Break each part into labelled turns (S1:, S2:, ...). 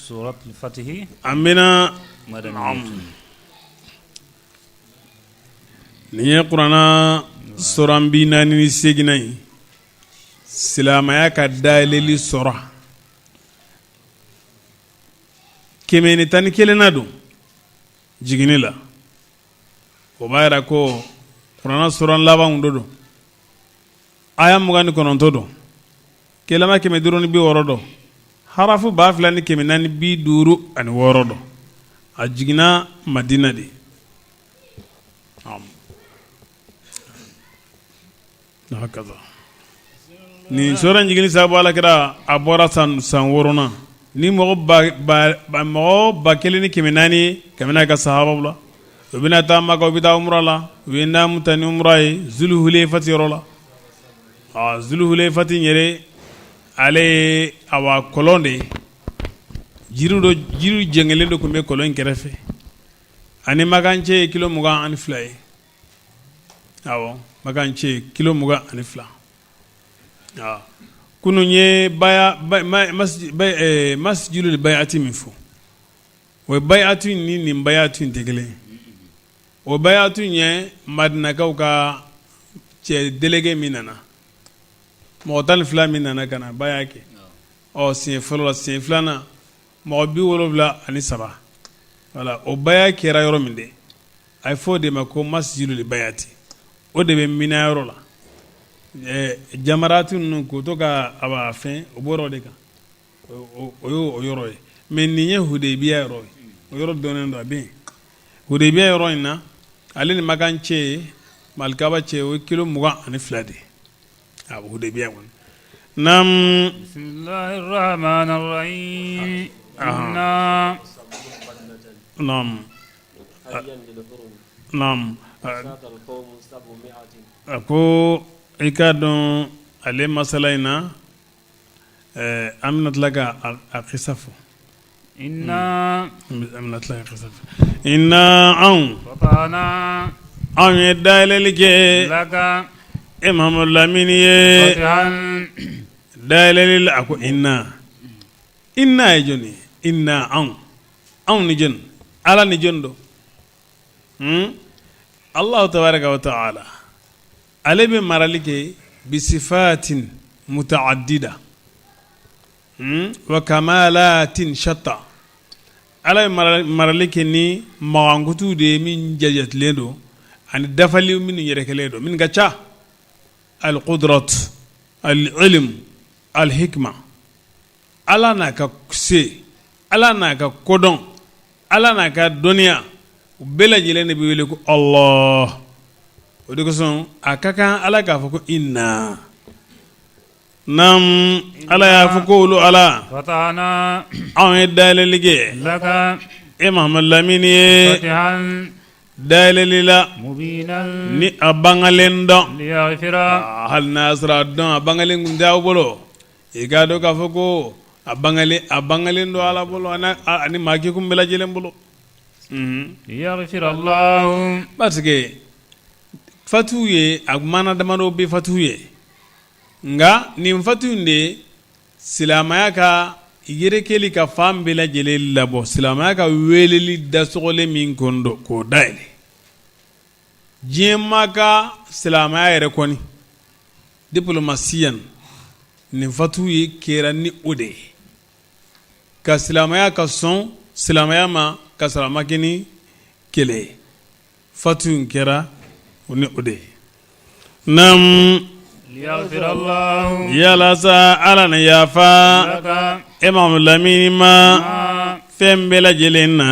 S1: سورة الفتح.
S2: An bɛna
S1: مدنية.
S2: Nin ye kuranna suran 48nan ye, silamɛya ka dayɛlɛli sura 111nan don jiginni la. O b'a yira ko kuranna suran labanw do don, aya 29 don, kelama 560 don, harafu 2456 don. A jiginna Madina de. Nin sura in jiginni sababu, ala kira a bɔra san wɔɔrɔnan ni mɔgɔ 1400 kabini a ka sahabaw la. U bɛna taa Maka, u bɛ taa umura la. U ye naamu ta ni umura ye Zuluhulefati yɔrɔ la. Zuluhulefati yɛrɛ, ale ye awa kɔlɔn de ye, jiri dɔ, jiri jɛngɛlen dɔ tun bɛ kɔlɔn in kɛrɛfɛ. Ani Makan cɛ ye kilo 22 ye. Awɔ, Makan cɛ ye kilo 22. Kunun ye masjidul bayati min fɔ, o bayatu ni nin bayatu in tɛ kelen ye. O bayatu ye Madinakaw ka cɛ délégué min nana, mɔgɔ 12 min nana ka na baya kɛ. Ɔ siɲɛ fɔlɔ la, siɲɛ filanan mɔgɔ 73, voilà. O baya kɛra yɔrɔ min de, a ye fɔ o de ma ko masjidul bayati. O de bɛ Mina yɔrɔ la. Jamaratu ninnu k'o to ka a fɛn, o bɔra o de kan. O y'o yɔrɔ ye. Mais nin ye Hudaybiya yɔrɔ ye, o yɔrɔ dɔnnen don, a bɛ yen. Hudaybiya yɔrɔ in na, ale ni Makan cɛ ye, Alikaba cɛ, o ye kilo 22 de ye. A bɛ Hudaybiya kɔnɔ. Naam.
S1: Bismillahirrahmanirrahim. Inna.
S2: Naam. Naam. A ko i k'a dɔn ale masala in na, an bɛna tila ka a kisa fɔ.
S1: Inna.
S2: An bɛna tila ka kisa fɔ. Inna, anw.
S1: Fatahna.
S2: Anw ye dayɛlɛli kɛ.
S1: Laka.
S2: E Mahamadu Lamini ye.
S1: Fatihan.
S2: Dayɛlɛli la. A ko inna. Inna ye jɔni ye? Inna, anw. Anw ni jɔni? Ala ni jɔni don? Allahu tabaraka wa taala, ale bɛ marali kɛ bisifatin mutaaddida wa kamalatin shatta. Ala ye marali kɛ ni mankutu de ye min jajatilen don, ani dafali minnu yɛrɛkɛlen don, min ka ca: alqudrat, alilm, alhikma. Ala n'a ka se, Ala n'a ka kodɔn, Ala n'a ka dɔnniya, u bɛɛ lajɛlen de bɛ wele ko Allah. O de kosɔn a ka kan Ala k'a fɔ ko inna. Naam, Ala y'a fɔ ko olu Ala,
S1: fatahna,
S2: anw ye dayɛlɛli kɛ
S1: laka,
S2: e Mahamadu Lamini ye,
S1: fatihan,
S2: dayɛlɛli la
S1: mubinan,
S2: ni a bangalen dɔn.
S1: Liyaghfira.
S2: Hali n'a y'a sɔrɔ a dɔn a bangalen tun tɛ aw bolo, i k'a dɔn k'a fɔ ko a bangalen, a bangalen don Ala bolo ani maa kekun bɛɛ lajɛlen bolo.
S1: Liyaghfira Allahu.
S2: Parce que fatu ye a maana damadɔ bɛ fatu ye, nka nin fatu in de, silamɛya ka yɛrɛkɛli ka fan bɛɛ lajɛlen labɔ, silamɛya ka weleli dasɔgɔlen min kun don k'o dayɛlɛ diɲɛ maa ka silamɛya yɛrɛ kɔni diplomasiyan, nin fatu ye kɛra ni o de ye ka silamɛya ka sɔn silamɛya ma ka sɔrɔ a ma kɛ ni kɛlɛ ye. Fatu in kɛra o ni o de ye. Naam, yalasa Ala na yafa e Mahamadu Lamini ma fɛn bɛɛ lajɛlen na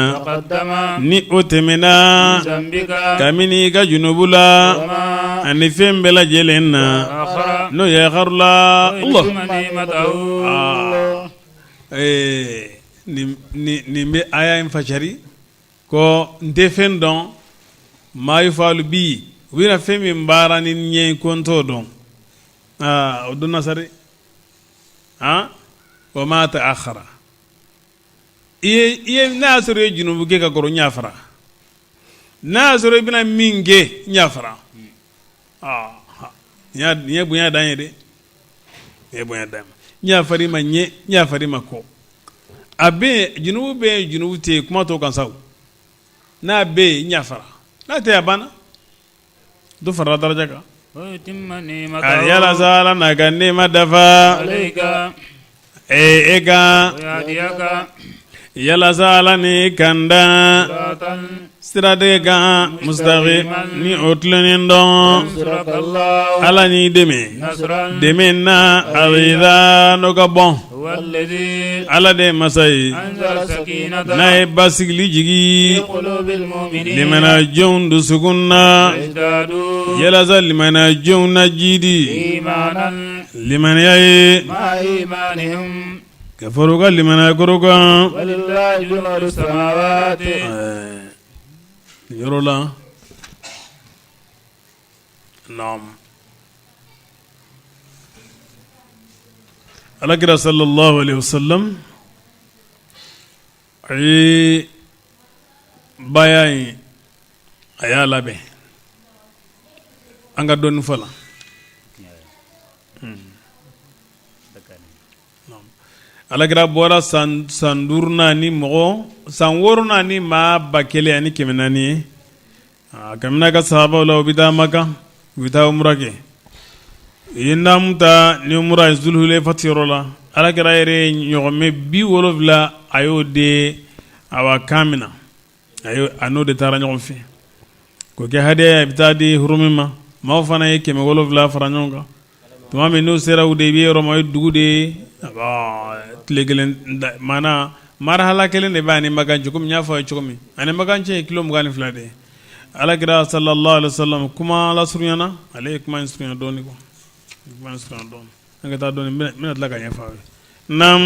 S2: ni o tɛmɛna kabini i ka junubu la, ani fɛn bɛɛ lajɛlen na n'o ye harula. Nin bɛ aya in fasari ko n tɛ fɛn dɔn ma yufalu bi, u bɛna fɛn min baara ni n ye ko n t'o dɔn. Aa, o dɔnna sa dɛ. Wa ma ta'akhkhara, i ye n'a y'a sɔrɔ i ye junubu kɛ ka kɔrɔ, n yafara. N'a y'a sɔrɔ i bɛna min kɛ, n yafara. Nin ye bonya dan ye dɛ, nin ye bonya dan ye. N yafara i ma ɲɛ, n yafara i ma kɔ. A bɛ yen, junubu bɛ yen, junubu tɛ yen, kuma t'o kan sa o. N'a bɛ yen, n yafara, n'a tɛ yen, a banna. Dɔ farala daraja kan. Yalasa Ala n'a ka nɛɛma dafa e kan, yalasa Ala n'i kanda sira de kan mustaqim ni o tilennen dɔn. Ala n'i dɛmɛ dɛmɛ na aziza n'o ka bon. Ala de ye masa ye n'a ye basigili jigi limanajɔnw dusukun na, yalasa limanajɔnw na jidi limaniya ye ka fara u ka limaniya kɔrɔ kan. Yɔrɔ la naam Alakira sallallahu alaihi wasallam a ye baya in a y'a labɛn an ka dɔɔnin fɔ la. Alakira bɔra san duurunan ni mɔgɔ san wɔɔrɔnan ni maa 1400 ye. A kabini a ka sahabaw la, u bɛ taa Makan, u bɛ taa umura kɛ. U ye naamu ta ni umura ye Zulhulefati yɔrɔ la. Alakira yɛrɛ ye ɲɔgɔmɛ 70, a y'o de awa kan minɛ, a n'o de taara ɲɔgɔn fɛ k'o kɛ hadiya ye, a bɛ taa di hurumi ma. Maaw fana ye 700 fara ɲɔgɔn kan. Tuma min n'u sera Hudaybiya yɔrɔ ma, o ye dugu de ye, tile kelen maana marahala kelen de b'a ni Makan cɛ, komi n y'a fɔ a ye cogo min, ani Makan cɛ ye kilo 22 de ye. Alakira sallallahu alaihi wasallam kuma lasurunyana, ale ye kuma in surunya dɔɔnin quoi, kuma in surunya dɔɔnin. An ka taa dɔɔnin, n bɛna tila ka ɲɛfɔ aw ye. Naam,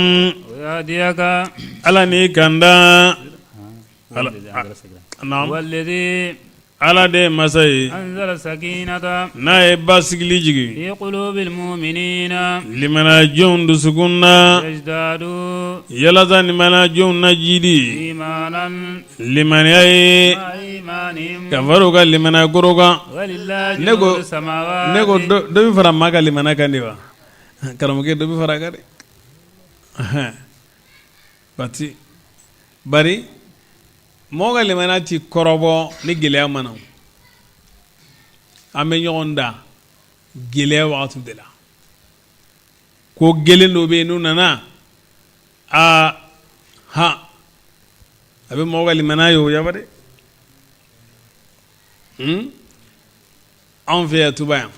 S2: Ala n'i kanda. Ala de ye masa ye n'a ye basigili jigin limanajɔnw dusukun na, yalasa limanajɔnw na jidi limaniya ye ka fara u ka limaniya kɔrɔ kan. Ne ko dɔ bɛ fara maa ka limaniya kan de wa? Karamɔgɔkɛ, dɔ bɛ fara a kan dɛ. Pati bari mɔgɔ ka limaniya ti kɔrɔbɔ ni gɛlɛya ma na. An bɛ ɲɔgɔn dan gɛlɛya wagati de la. Ko gɛlɛn dɔ bɛ yen, n'u nana, aa han, a bɛ mɔgɔ ka limaniya ye o yaba dɛ. Anw fɛ yan Tuba yan,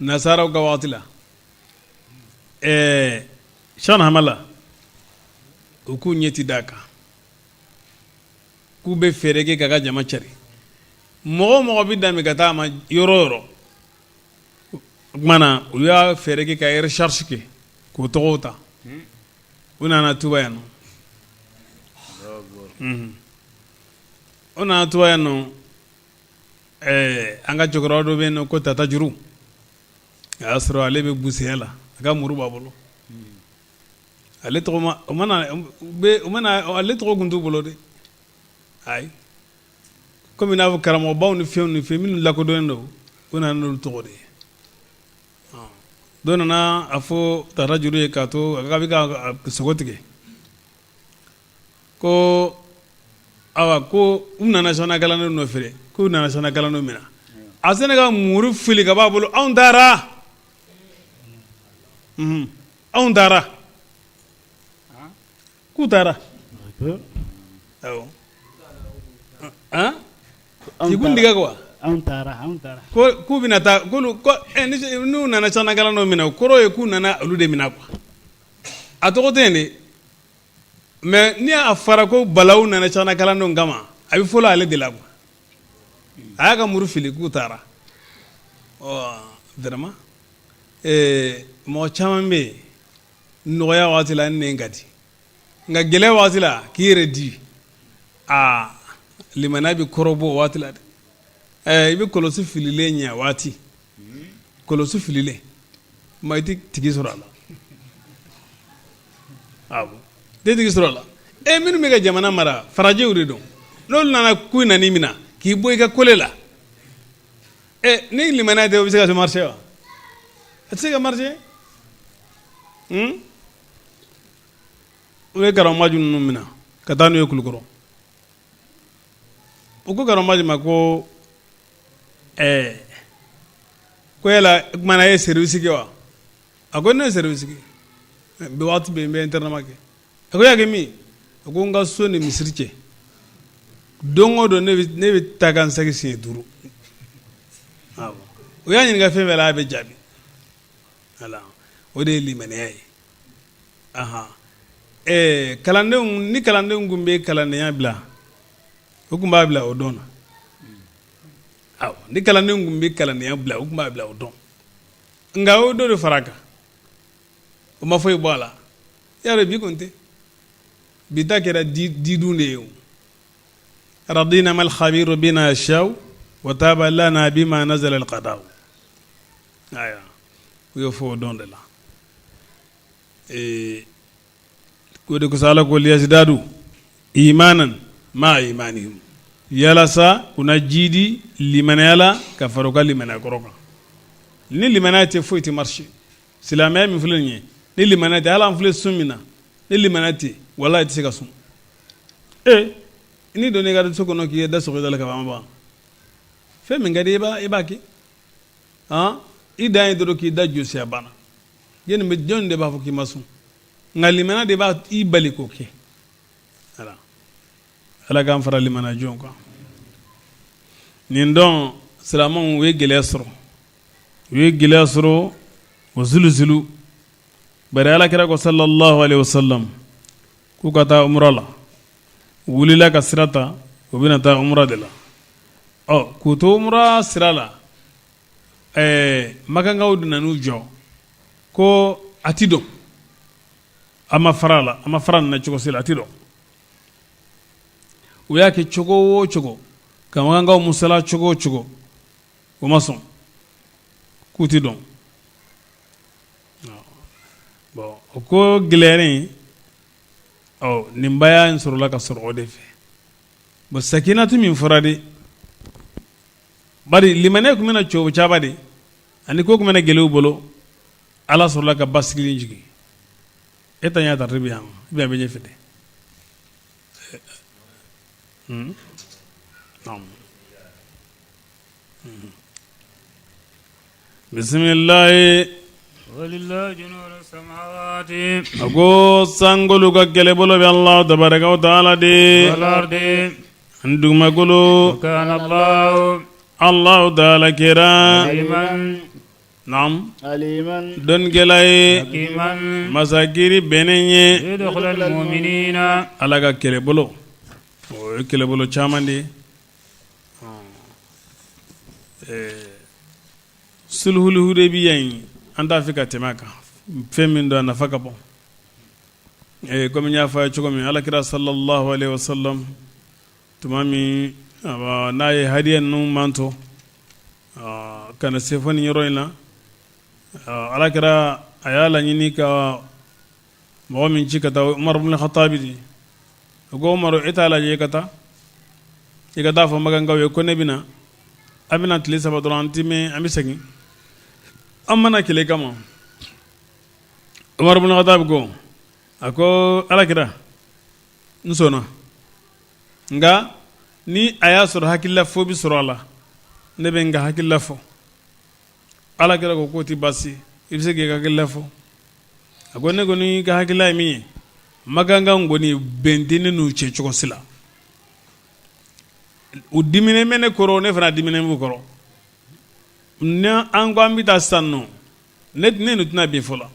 S2: nasaraw ka wagati la, ɛɛ Cheikhna Hamala, u k'u ɲɛ ti d'a kan, k'u bɛ fɛɛrɛ kɛ k'a ka jama cari. Mɔgɔ o mɔgɔ bɛ dami ka taa a ma yɔrɔ o yɔrɔ, o tuma na u y'a fɛɛrɛ kɛ ka recherche kɛ k'o tɔgɔw ta. U nana Tuba yan nɔ, u nana Tuba yan nɔ. Ɛɛ an ka cɛkɔrɔba dɔ bɛ yen nɔ ko Tata Juru, a y'a sɔrɔ ale bɛ buseya la, a ka muru b'a bolo. Ale tɔgɔ ma o mana u mana ale tɔgɔ tun t'u bolo dɛ. Ayi, komi n'a fɔ karamɔgɔbaw ni fɛnw ni fɛn minnu lakodɔnnen don, u nana n'olu tɔgɔ de ye. Dɔ nana a fɔ Tata Juru ye k'a to a bɛ ka sogo tigɛ, ko awa, ko u nana Cheikhna kalandenw nɔfɛ dɛ, k'u nana Cheikhna kalandenw minɛ. A sina ka muru fili ka b'a bolo: "Anw taara, anw taara." K'u taara, awɔ, k'i kun tigɛ quoi.
S3: Anw taara, anw taara.
S2: Ko k'u bɛna taa, k'olu ko n'u nana Cheikhna kalandenw minɛ, o kɔrɔ ye k'u nana olu de minɛ quoi. A tɔgɔ tɛ yen dɛ, mais ni a fɔra ko balawu nana Cheikhna kalandenw kama, a bɛ fɔlɔ ale de la quoi. A y'a ka muru fili k'u taara. Ɔ vraiment, mɔgɔ caman bɛ yen, nɔgɔya waati la n nɛn ka di, nka gɛlɛya waati la k'i yɛrɛ di, aa, limaniya bɛ kɔrɔbɔ o waati la dɛ. I bɛ kɔlɔsi fililen ɲɛ waati, kɔlɔsi fililen ma, i tɛ tigi sɔrɔ a la. Awɔ, i tɛ tigi sɔrɔ a la. Minnu bɛ ka jamana mara, farajɛw de don. N'olu nana k'u nan'i minɛ k'i bɔ i ka kole la, ni limaniya tɛ, o bɛ se ka marcher wa? A tɛ se ka marcher. U ye Karamɔgɔ ninnu minɛ ka taa n'u ye Kulukɔrɔ. U ko Karamɔgɔ ma ko ɛɛ ko yala o tuma na e ye service kɛ wa? A ko ne ye service kɛ, bi waati bɛɛ n bɛ internat kɛ. A ko y'a kɛ min? A ko n ka so ni misiri cɛ, don o don ne bɛ taa ka n segin siɲɛ 5. Awɔ, u y'a ɲininka fɛn fɛn la, a bɛ jaabi. Voilà, o de ye limaniya ye. Ahan, ɛɛ kalandenw, ni kalandenw tun bɛ kalandenya bila, u tun b'a bila o don na. Awɔ, ni kalandenw tun bɛ kalandenya bila, u tun b'a bila o don. Nka o dɔ de fara a kan, o ma foyi bɔ a la. Y'a dɔn bi kɔni tɛ, bi ta kɛra didun de ye. O radina mal khabiru bina yashaw wa taba lana bima nazala alqadaw. Ayiwa, u y'o fɔ o don de la. Ee, o de kosɔn Ala ko liyazdadu imanan ma imanihim, yalasa u na jidi limaniya la ka fara u ka limaniya kɔrɔ kan. Ni limaniya tɛ, foyi tɛ marcher. Silamɛya min filɛ nin ye, ni limaniya tɛ, hali an filɛ sun min na, ni limaniya tɛ, walahi i tɛ se ka sun. Ee, n'i donna i ka so kɔnɔ k'i da sɔgɔ i da la ka ban, ban fɛn min ka di i b'a kɛ. Han, i dan ye dɔrɔn k'i da josi, a banna. Jɔnni bɛ, jɔn de b'a fɔ k'i ma sun? Nka limaniya de b'a i bali k'o kɛ. Ala, Ala k'an fara limaniya jɔn kan. Nin don silamɛw u ye gɛlɛya sɔrɔ, u ye gɛlɛya sɔrɔ wa zuluzulu. Bari Ala kira ko sallallahu alaihi wasallam k'u ka taa umra la. U wulila ka sira ta, u bɛna taa umra de la. Ɔ, k'u to umra sira la, ɛɛ makankaw de nan'u jɔ ko a ti don, a ma fara a la, a ma fara nin na cogo si la, a ti don. U y'a kɛ cogo o cogo ka makankaw musala cogo o cogo, u ma sɔn k'u ti don. Bon, o ko gɛlɛyalen, ɔ nin baya in sɔrɔla ka sɔrɔ o de fɛ. Bon, sakinatu min fɔra de, bari limaniya tun bɛna cogo caman de, ani ko tun bɛna gɛlɛya u bolo, Ala sɔrɔla ka basigi jigin. E ta y'a ta bi yan, i bɛ ɲɛfɛ dɛ. Bisimilayi. A ko sankolo ka kɛlɛbolo bɛ Alahu tabaraka wa taala de ani dugumakolo. Alahu taala kɛra dɔnnikɛla ye, masa kiri bɛnnen ye. Ala ka kɛlɛbolo, o ye kɛlɛbolo caman de ye. Sulhul Hudaybiya in, an t'a fɛ ka tɛmɛ a kan. Fɛn min don, a nafa ka bon. Komi n y'a fɔ a ye cogo min, Alakira sallallahu alaihi wasallam, tuma min n'a ye hadiya ninnu mantɔ ka na se fo nin yɔrɔ in na, Alakira a y'a laɲini ka mɔgɔ min ci ka taa, Umaru ibn Khattabi de. A ko Umaru, e t'a lajɛ i ka taa, i ka taa fɔ makankaw ye ko ne bɛna, an bɛna tile 3 dɔrɔn, an ti mɛn, an bɛ segin, an ma na kɛlɛ kama. Umaru ibn Khattabi ko, a ko Alakira, n sɔnna, nka ni a y'a sɔrɔ hakilila fɔ bɛ sɔrɔ a la, ne bɛ n ka hakilila fɔ. Alakira ko k'o tɛ baasi, i bɛ se k'i ka hakilila fɔ. A ko ne kɔni ka hakilila ye min ye, makankaw kɔni bɛn tɛ ne n'u cɛ cogo si la. U diminen bɛ ne kɔrɔ, ne fana diminen b'u kɔrɔ. Ni an ko an bɛ taa sisan nɔ, ne n'u tɛna bin fɔlɔ,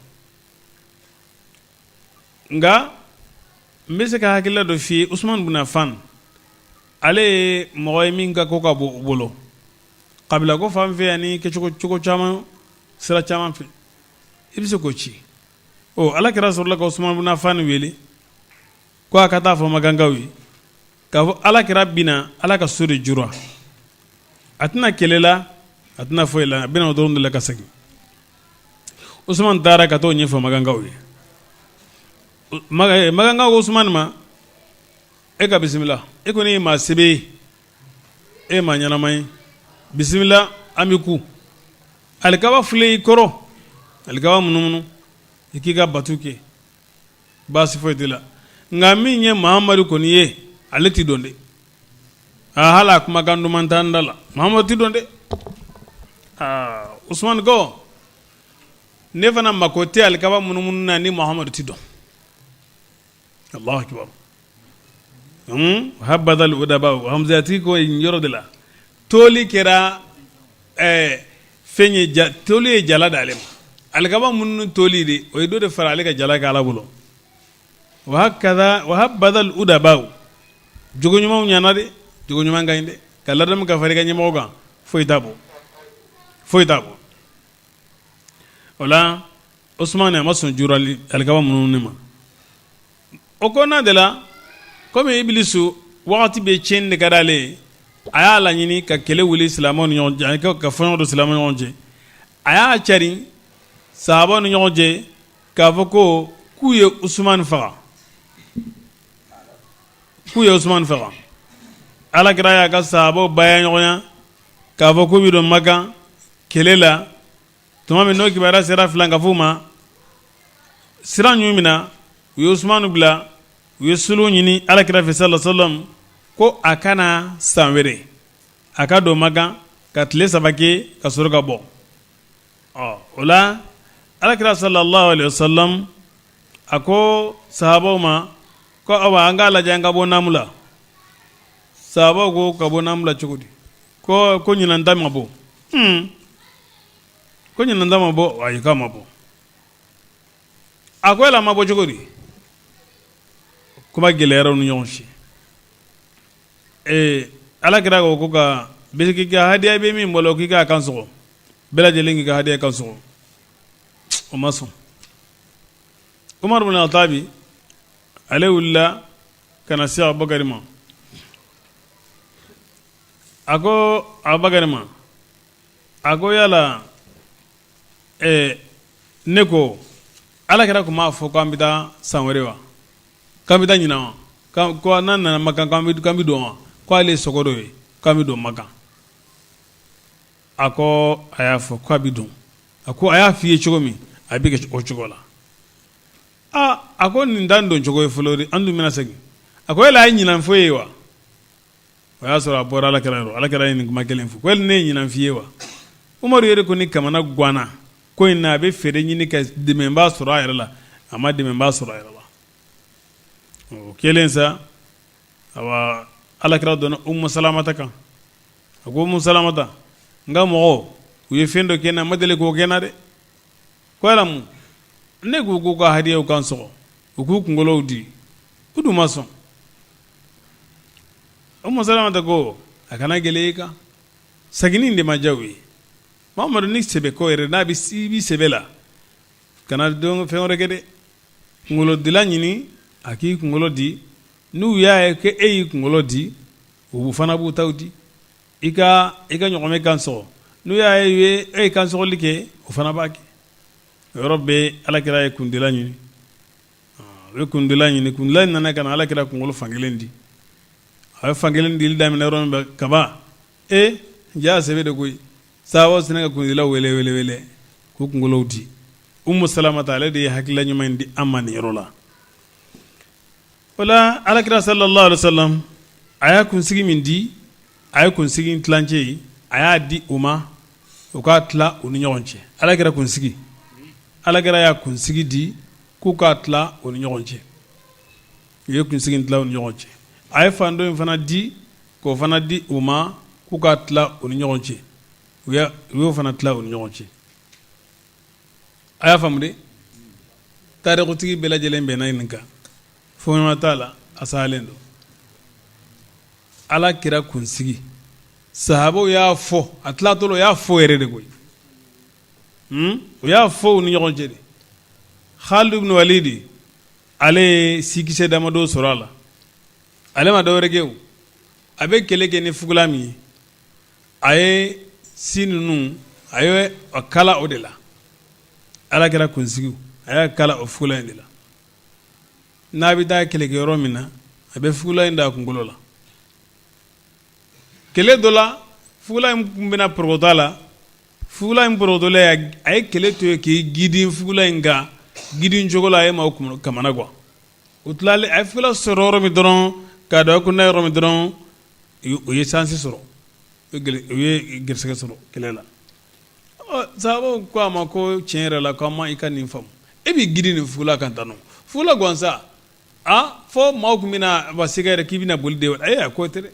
S2: nka n bɛ se ka hakilila dɔ f'i ye. Usumani bun Affan, ale ye mɔgɔ ye min ka ko ka bon u bolo kabila ko fan fɛ ani kɛcogo cogo caman, sira caman fɛ, i bɛ se k'o ci. Ɔ, Ala kira sɔrɔla ka Usumani bun Affan wele ko a ka taa fɔ makankaw ye k'a fɔ Ala kira bɛna Ala ka so de jura, a tɛna kɛlɛ la, a tɛna foyi la, a bɛna o dɔrɔn de la ka segin. Usumani taara ka t'o ɲɛfɔ makankaw ye. Makankaw ko Usumani ma, e ka bisimila, e kɔni ye maa sɛbɛ ye, e ye maa ɲɛnama ye, bisimila, an bɛ ku alikaba filɛ i kɔrɔ, alikaba munumunu, i k'i ka batu kɛ, baasi foyi t'i la. Nka min ye Mahamadu kɔni ye, ale tɛ don dɛ. Aa, hali a kumakan duman t'an da la, Mahamadu tɛ don dɛ. Aa, Usumani ko ne fana mako tɛ alikaba munumunu na ni Mahamadu tɛ don. Allahu akbar. Habadal udaba hamzati ko yɔrɔ de la toli kɛra fɛn ye, toli ye jala d'ale ma. Alikaba munumunu toli de, o ye dɔ de fara ale ka jala kan Ala bolo. Wa hakaza wa habadal udaba, jogo ɲumanw ɲana dɛ, jogo ɲuman ka ɲi dɛ, ka ladamu ka fara i ka ɲɛmɔgɔ kan, foyi t'a bɔ, foyi t'a bɔ. O la Usumani a ma sɔn jura alikaba munumunu ma. O kɔnɔna de la, komi Ibilisu wagati bɛɛ tiɲɛni de ka d'ale ye, a y'a laɲini ka kɛlɛ wuli silamɛw ni ɲɔgɔn cɛ, ka fɔɲɔgɔn don silamɛw ni ɲɔgɔn cɛ. A y'a cari sahabaw ni ɲɔgɔn cɛ k'a fɔ ko k'u ye Usumani faga, k'u ye Usumani faga. Alakira y'a ka sahabaw baya ɲɔgɔnya k'a fɔ k'u bɛ don Makan kɛlɛ la. Tuma min n'o kibaruya sera filankafow ma, siran y'u minɛ, u ye Usumani bila, u ye sulu ɲini alakira fɛ sallallahu alaihi wasallam ko a ka na san wɛrɛ, a ka don Makan ka tile 3 kɛ ka sɔrɔ ka bɔ. Ɔ, o la alakira sallallahu alaihi wasallam a ko sahabaw ma ko awa, an k'a lajɛ an ka bɔ naamu la. Sahabaw ko ka bɔ naamu la cogo di? Ko ɲinan ta ma bɔ. Ko ɲinan ta ma bɔ? Ayi, k'a ma bɔ. A ko yala a ma bɔ cogo di? Kuma gɛlɛyara u ni ɲɔgɔn cɛ. Ee, alakira ko ka bɛ k'i ka hadiya bɛ min bolo k'i k'a kan sɔgɔ, bɛɛ lajɛlen k'i ka hadiya kan sɔgɔ. O ma sɔn. Umaru bin Khattabi ale wulila ka na se Abubakari ma. A ko Abubakari ma, a ko yala ne ko alakira tun m'a fɔ k'an bɛ taa san wɛrɛ wa, k'an bɛ taa ɲinan wa, ko n'an nana Makan k'an bɛ don wa? Ko ale ye sogo dɔ ye k'an bɛ don Makan. A ko a y'a fɔ k'a bɛ don. A ko a y'a f'i ye cogo min, a bɛ kɛ o cogo la. Aa, a ko nin t'an don cogo ye fɔlɔ, an dun bɛna segin. A ko yala a ye ɲinan fɔ ye wa? O y'a sɔrɔ a bɔra alakira yɔrɔ. Alakira ye nin kuma kelen fɔ ko yali ne ye ɲinan f'i ye wa? Umaru yɛrɛ kɔni kamana ganna ko in na, a bɛ fɛɛrɛ ɲini ka dɛmɛbaa sɔrɔ a yɛrɛ la, a ma dɛmɛbaa sɔrɔ a yɛrɛ la. O kɛlen sa, awa, alakira donna Umu Salamata kan. A ko Umu Salamata, n ka mɔgɔw u ye fɛn dɔ kɛ n na, ma deli k'o kɛ n na dɛ. Ko yala mun? Ne k'u k'u ka hadiyaw kan sɔgɔ, u k'u kunkolow di, u dun ma sɔn. Umu Salamata ko a kana gɛlɛya i kan, seginni de ma diya u ye. Mamadu ni sɛbɛ ko yɛrɛ n'a bɛ i bɛ sɛbɛ la, kana don fɛn wɛrɛ kɛ dɛ, kunkolodila ɲini a k'i kunkolo di. N'u y'a ye ko e y'i kunkolo di, u fana b'u taw di. I ka i ka ɲɔgɔmɛ kan sɔgɔ, n'u y'a ye e ye kan sɔgɔli kɛ, o fana b'a kɛ. O yɔrɔ bɛɛ alakira ye kundila ɲini. U ye kundila ɲini, kundila nana ka na alakira kunkolo fankelen di. A ye fankelen dili daminɛ yɔrɔ min kaban, e ja sɛbɛ de koyi. Sahabaw sinna ka kundilaw wele wele wele k'u kunkolow di. Umu Salamata ale de ye hakilila ɲuman in di an ma nin yɔrɔ la. O la alakira sallallahu alaihi wasallam a y'a kunsigi min di, a ye kunsigi tilancɛ ye, a y'a di u ma u k'a tila u ni ɲɔgɔn cɛ. Alakira kunsigi, alakira y'a kunsigi di k'u k'a tila u ni ɲɔgɔn cɛ. U ye kunsigi tila u ni ɲɔgɔn cɛ. A ye fan dɔ in fana di k'o fana di u ma k'u k'a tila u ni ɲɔgɔn cɛ. U y'o fana tila u ni ɲɔgɔn cɛ. A y'a faamu de, tarikutigi bɛɛ lajɛlen bɛnna nin kan, fɔɲɔgɔn t'a la, a salen don. Ala kira kunsigi, sahabaw y'a fɔ, a tilatɔ la u y'a fɔ yɛrɛ de koyi. U y'a fɔ u ni ɲɔgɔn cɛ de. Khalid ibn Walid ale ye sikisɛ damadɔ sɔrɔ a la. Ale ma dɔwɛrɛ kɛ o, a bɛ kɛlɛ kɛ ni fugula min ye, a ye si ninnu a ye a kala o de la. Ala kira kunsigi a y'a kala o fugula in de la. N'a bɛ taa kɛlɛkɛyɔrɔ min na, a bɛ fugula in da a kunkolo la. Kɛlɛ dɔ la, fugula in tun bɛna porokoto a la. Fugula in porokotolen, a ye kɛlɛ to yen k'i gidin fugula in kan. Gidin cogo la, a ye maaw kamana gan. U tilalen a ye fugula sɔrɔ yɔrɔ min dɔrɔn ka don a kunda yɔrɔ min dɔrɔn, u ye chance sɔrɔ, u ye garisɛgɛ sɔrɔ kɛlɛ la. Sahabaw ko a ma ko tiɲɛ yɛrɛ la ko an ma i ka nin faamu, e b'i gidi nin fugula kan tan nɔ, fugula gansan, a fɔ maaw tun bɛna wa siga yɛrɛ k'i bɛna boli de wa? Ayi, a ko tɛ dɛ,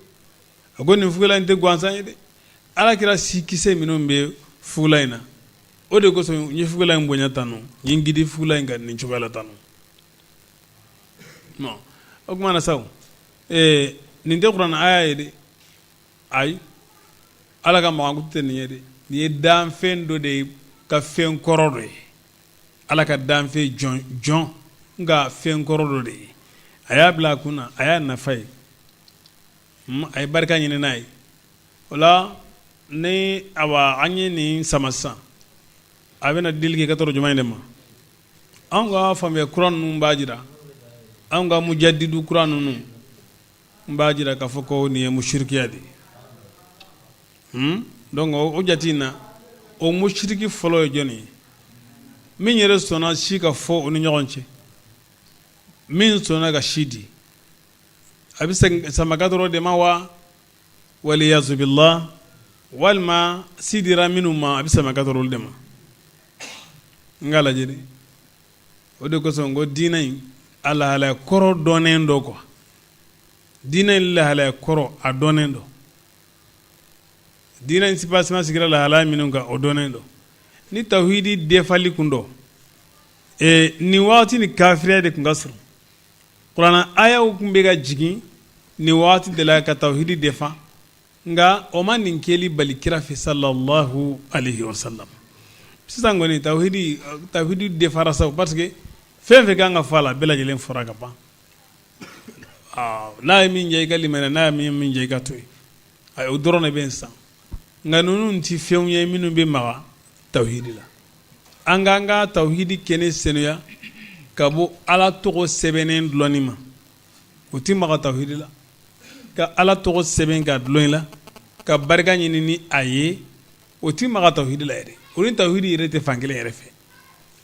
S2: a ko nin fugula in tɛ gansan ye dɛ, ala kira si kisɛ minnu bɛ fugula in na, o de kosɔn n ye fugula in bonya tan nɔ, n ye n gidi fugula in kan nin cogoya la tan nɔ. O tuma na sa, nin tɛ kuranɛ aya ye dɛ, ayi, ala ka mankutu tɛ nin ye dɛ, nin ye danfɛn dɔ de ye ka fɛn kɔrɔ dɔ ye, ala ka danfɛn jɔn jɔn nka fɛn kɔrɔ dɔ de ye. A y'a bila a kun na, a y'a nafa ye, a ye barika ɲini n'a ye. O la ni awa an ye nin sama sisan, a bɛna dili kɛ ka tɔrɔ jumɛn de ma? An ka faamuya kura ninnu b'a jira, an ka mujadidu kura ninnu n b'a jira k'a fɔ ko nin ye musirikiya de ye. Donc o jate in na, o musiriki fɔlɔ ye jɔn ye? Min yɛrɛ sɔnna si ka fɔ o ni ɲɔgɔn cɛ, min sɔnna ka si di, a bɛ segin samakadɔrɔ de ma wa waliyazubillah, walima si dira minnu ma, a bɛ samakadɔrɔ olu de ma? N k'a lajɛ dɛ. O de kosɔn ko diinɛ in a lahalaya kɔrɔ dɔnnen dɔ quoi, diinɛ in lahalaya kɔrɔ a dɔnnen dɔ, diinɛ in sibasima sigira lahalaya minnu kan, o dɔnnen dɔ. Ni tawhidi defali kun dɔ, nin waati ni kafiriya de tun ka surun. Kuranɛ ayaw tun bɛ ka jigin nin waati de la ka tawhidi defa, nka o ma nin kɛli bali kira fɛ sallallahu alayhi wa sallam. Sisan kɔni tawhidi defara sa, parce que fɛn fɛn kan ka fɔ a la, bɛɛ lajɛlen fɔra ka ban. N'a ye min jɛ, i ka limaniya, n'a ye min jɛ, i ka to yen, o dɔrɔn de bɛ yen sisan. Nka ninnu tɛ fɛnw ye minnu bɛ maga tawhidi la. An k'an ka tawhidi kɛnɛ senuya ka bɔ ala tɔgɔ sɛbɛnnen dulonni ma, o tɛ maga tawhidi la. Ka ala tɔgɔ sɛbɛn ka dulon i la ka barika ɲini ni a ye, o tɛ maga tawhidi la yɛrɛ, o ni tawhidi yɛrɛ tɛ fan kelen yɛrɛ fɛ.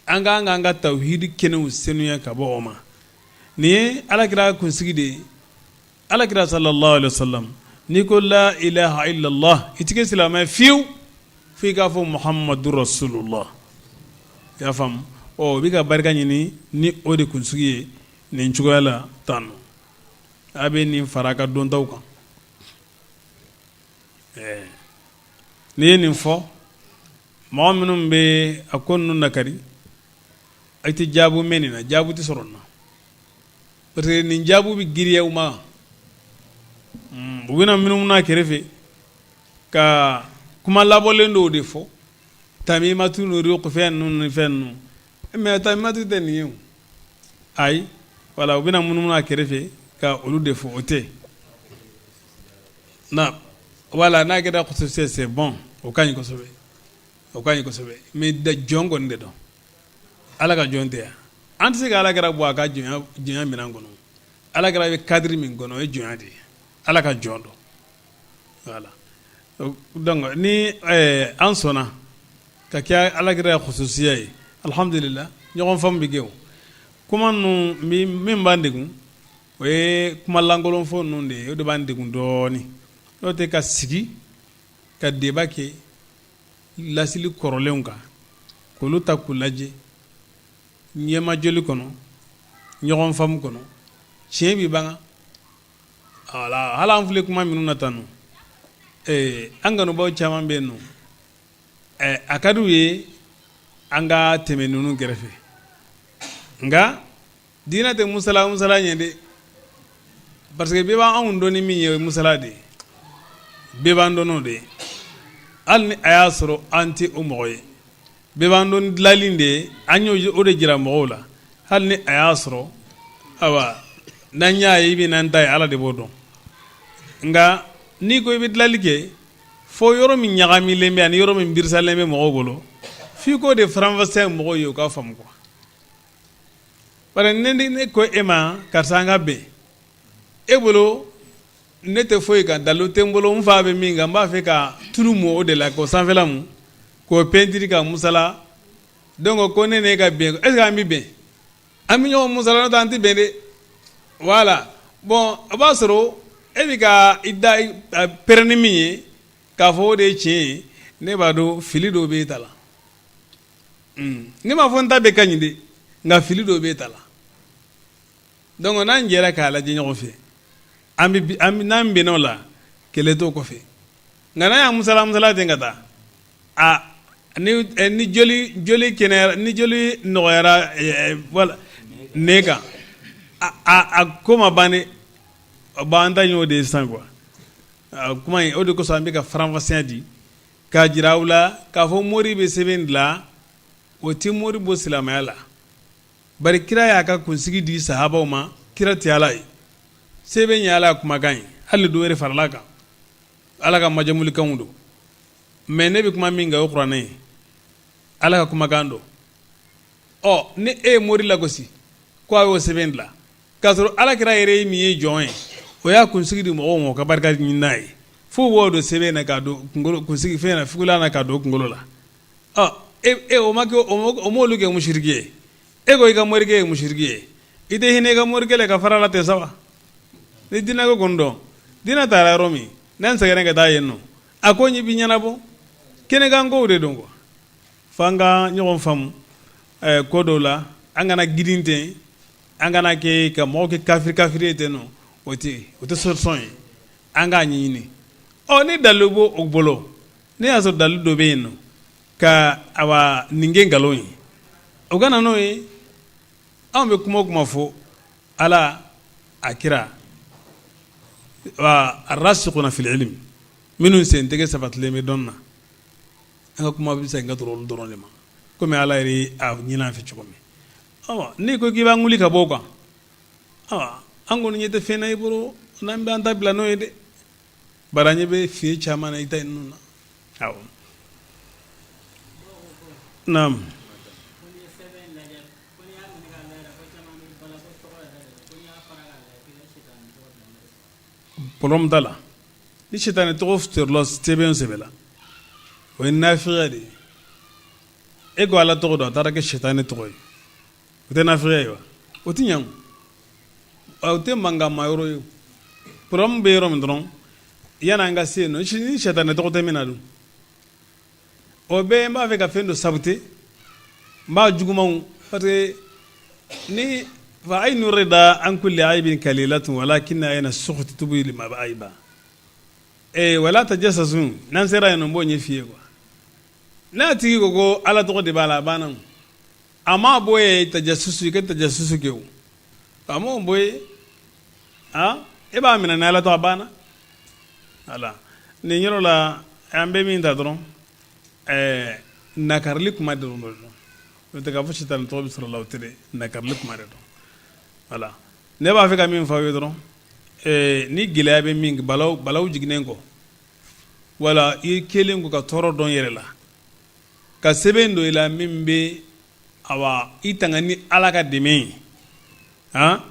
S2: An k'an k'an ka tawhidi kɛnɛw senuya ka bɔ o ma. Nin ye alakira kunsigi de ye. Alakira sallallahu alaihi wasallam, n'i ko la ilaha illallah, i tɛ kɛ silamɛ fiyewu fo i k'a fɔ muhammadu rasulullah. I y'a faamu? Ɔ, o bɛ ka barika ɲini ni o de kunsigi ye nin cogoya la tan nɔ. A bɛ nin fara a ka dɔntaw kan. N'i ye nin fɔ, mɔgɔ minnu bɛ a ko ninnu nakari, i tɛ jaabu mɛn nin na, jaabu tɛ sɔrɔ nin na, parce que nin jaabu bɛ girinya u ma. U bɛna minnu na kɛrɛfɛ ka kuma labɔlen dɔw de fɔ, tamimatu n'o fɛn ninnu ni fɛn ninnu, mais tamimatu tɛ nin ye o. Ayi, wala u bɛna munumunu a kɛrɛfɛ ka olu de fɔ, o tɛ na. Wala n'a kɛra khususiya, c'est bon, o ka ɲi kosɛbɛ, o ka ɲi kosɛbɛ. Mais jɔn kɔni de don, ala ka jɔn tɛ yan. An tɛ se ka ala kira bɔ a ka jɔnya minɛn kɔnɔ. Ala kira bɛ cadre min kɔnɔ, o ye jɔnya de ye, ala ka jɔn don. Voilà, donc ni an sɔnna ka kɛ ala kira khususiya ye, alhamdulillah, ɲɔgɔn faamu bɛ kɛ. O kuma ninnu min b'an degun, o ye kuma lankolon fɔ ninnu de ye, o de b'an degun dɔɔnin. N'o tɛ, ka sigi ka débat kɛ lasili kɔrɔlenw kan, k'olu ta k'u lajɛ ɲɛmajɔli kɔnɔ, ɲɔgɔn faamu kɔnɔ, tiɲɛ bɛ ban. Wala hali an filɛ kuma minnu na tan nɔ, an kanubaw caman bɛ yen nɔ, a ka d'u ye an ka tɛmɛ ninnu kɛrɛfɛ. Nka diinɛ tɛ musala musala ɲɛ dɛ, parce que bɛɛ b'anw dɔn ni min ye, o ye musala de ye, bɛɛ b'an dɔn n'o de ye. Hali ni a y'a sɔrɔ an tɛ o mɔgɔ ye, bɛɛ b'an dɔn ni dilanli de ye, an y'o o de jira mɔgɔw la. Hali ni a y'a sɔrɔ awa n'an y'a ye i bɛ n'an ta ye, ala de b'o dɔn. Nka n'i ko i bɛ dilanli kɛ fo yɔrɔ min ɲagamilen bɛ ani yɔrɔ min birisalen bɛ mɔgɔw bolo, f'i k'o de faranfasiya mɔgɔw ye, u k'a faamu quoi. Bari ne ko e ma karisa, an ka bɛn, e bolo ne tɛ foyi kan, dalu tɛ n bolo, n fa bɛ min kan, n b'a fɛ ka tulu mu o de la, k'o sanfɛla mu, k'o pɛntiri ka musala. Donc ko ne n'e ka bɛn, est ce que an bɛ bɛn? An bɛ ɲɔgɔn musala, n'o tɛ an tɛ bɛn dɛ. Voilà, bon, o b'a sɔrɔ e bɛ ka i da pɛrɛn ni min ye k'a fɔ o de ye tiɲɛ ye, ne b'a dɔn fili dɔw b'e ta la. Ne m'a fɔ n ta bɛɛ ka ɲi dɛ, nka fili dɔw b'e ta la. Donc n'an jɛra k'a lajɛ ɲɔgɔn fɛ, an bɛ n'an bɛnna o la, kɛlɛ t'o kɔfɛ. Nka n'an y'a musala musala ten ka taa, a ni joli joli kɛnɛyara, ni joli nɔgɔyara, wala ne kan a ko ma ban dɛ. Bon, an ta y'o de ye sisan quoi. Kuma in, o de kosɔn an bɛ ka faranfasiya di k'a jira aw la k'a fɔ mori bɛ sɛbɛn dilan, o tɛ mori bɔ silamɛya la. Bari kira y'a ka kunsigi di sahabaw ma, kira tɛ Ala ye, sɛbɛn ye Ala kumakan ye, hali dɔ wɛrɛ farala kan, Ala ka majamulikanw don. Mais ne bɛ kuma min kan, o kuranɛ ye, Ala ka kumakan don. Ɔ, ni e ye mori lagosi ko a y'o sɛbɛn dilan k'a sɔrɔ Ala kira yɛrɛ ye min ye jɔn ye, o y'a kunsigi di mɔgɔw ma ka barika ɲini n'a ye, fo b'o don sɛbɛn na k'a don kunkolo kunsigi fɛn na, fugulan na k'a don kunkolo la. Ɔ, e o ma kɛ, o m'olu kɛ musiriki ye. E ko i ka morikɛ ye musiriki ye, i tɛ hinɛ i ka morikɛ la ka fara la ten sa wa? Ni diinɛ ko kɔni dɔn, diinɛ taara yɔrɔ min, n'an sɛgɛnna ka taa yen nɔ, a ko ɲɛ bɛ ɲɛnabɔ kɛnɛkan kow de don quoi. F'an ka ɲɔgɔn faamu ko dɔw la, an kana girin ten, an kana kɛ ka mɔgɔw kɛ kafiri kafiri ye ten nɔ, o tɛ solution ye. An k'a ɲɛɲini. Ɔ, ni dalilu b'o o bolo, ne y'a sɔrɔ dalilu dɔ bɛ yen nɔ ka awa nin kɛ nkalon ye, o ka na n'o ye. Anw bɛ kuma o kuma fɔ, Ala, a kira, wa arrasikuna fil ilm, minnu sen tɛgɛ sabatilen bɛ dɔn na, an ka kuma bɛ segin ka tɔrɔ olu dɔrɔn de ma, komi Ala yɛrɛ a ɲini an fɛ cogo min. N'i ko k'i b'an wuli ka bɔ o kan, an kɔni ɲɛ tɛ fɛn na i bolo n'an bɛ an ta bila n'o ye dɛ. Bari an ɲɛ bɛ fiɲɛ caman na i ta ninnu na. Awɔ, naamu. Problème t'a la. Ni sitanɛ tɔgɔ sɔrɔla sɛbɛn o sɛbɛn la, o ye nafigiya de ye. E ko Ala tɔgɔ don, a taara kɛ sitanɛ tɔgɔ ye, o tɛ nafigiya ye wa? O tɛ ɲɛ, o tɛ mankanma yɔrɔ ye. Problème bɛ yɔrɔ min dɔrɔn, yanni an ka se yen nɔ, ni sitanɛ tɔgɔ tɛ min na dun, o bɛɛ n b'a fɛ ka fɛn dɔ sabute, n b'a jugumanw, parce que ni fa aynu rida an kulli aybin kalilatun walakin ayna sukhti tubdi ma'ayiba ee wala tajassasu. N'an sera yen nɔ, n b'o ɲɛf'i ye quoi. N'a tigi ko ko Ala tɔgɔ de b'a la, a banna. A m'a bɔ ye tajassusu, i ka tajassusu kɛ, o a m'o bɔ ye. Ah, e b'a minɛ ni Ala tɔgɔ, a banna. Voilà, nin yɔrɔ la, an bɛ min ta dɔrɔn, nakarili kuma dɔrɔn don. O tɛ k'a fɔ sitanɛ tɔgɔ bɛ sɔrɔ la, o tɛ dɛ, nakarili kuma de don. Voilà, ne b'a fɛ ka min fɔ aw ye dɔrɔn, ni gɛlɛya bɛ min balaw balaw jiginnen kɔ, wala i kɛlen kɔ ka tɔɔrɔ dɔn yɛrɛ la, ka sɛbɛn dɔ i la min bɛ awa i tanga ni Ala ka dɛmɛ ye, han,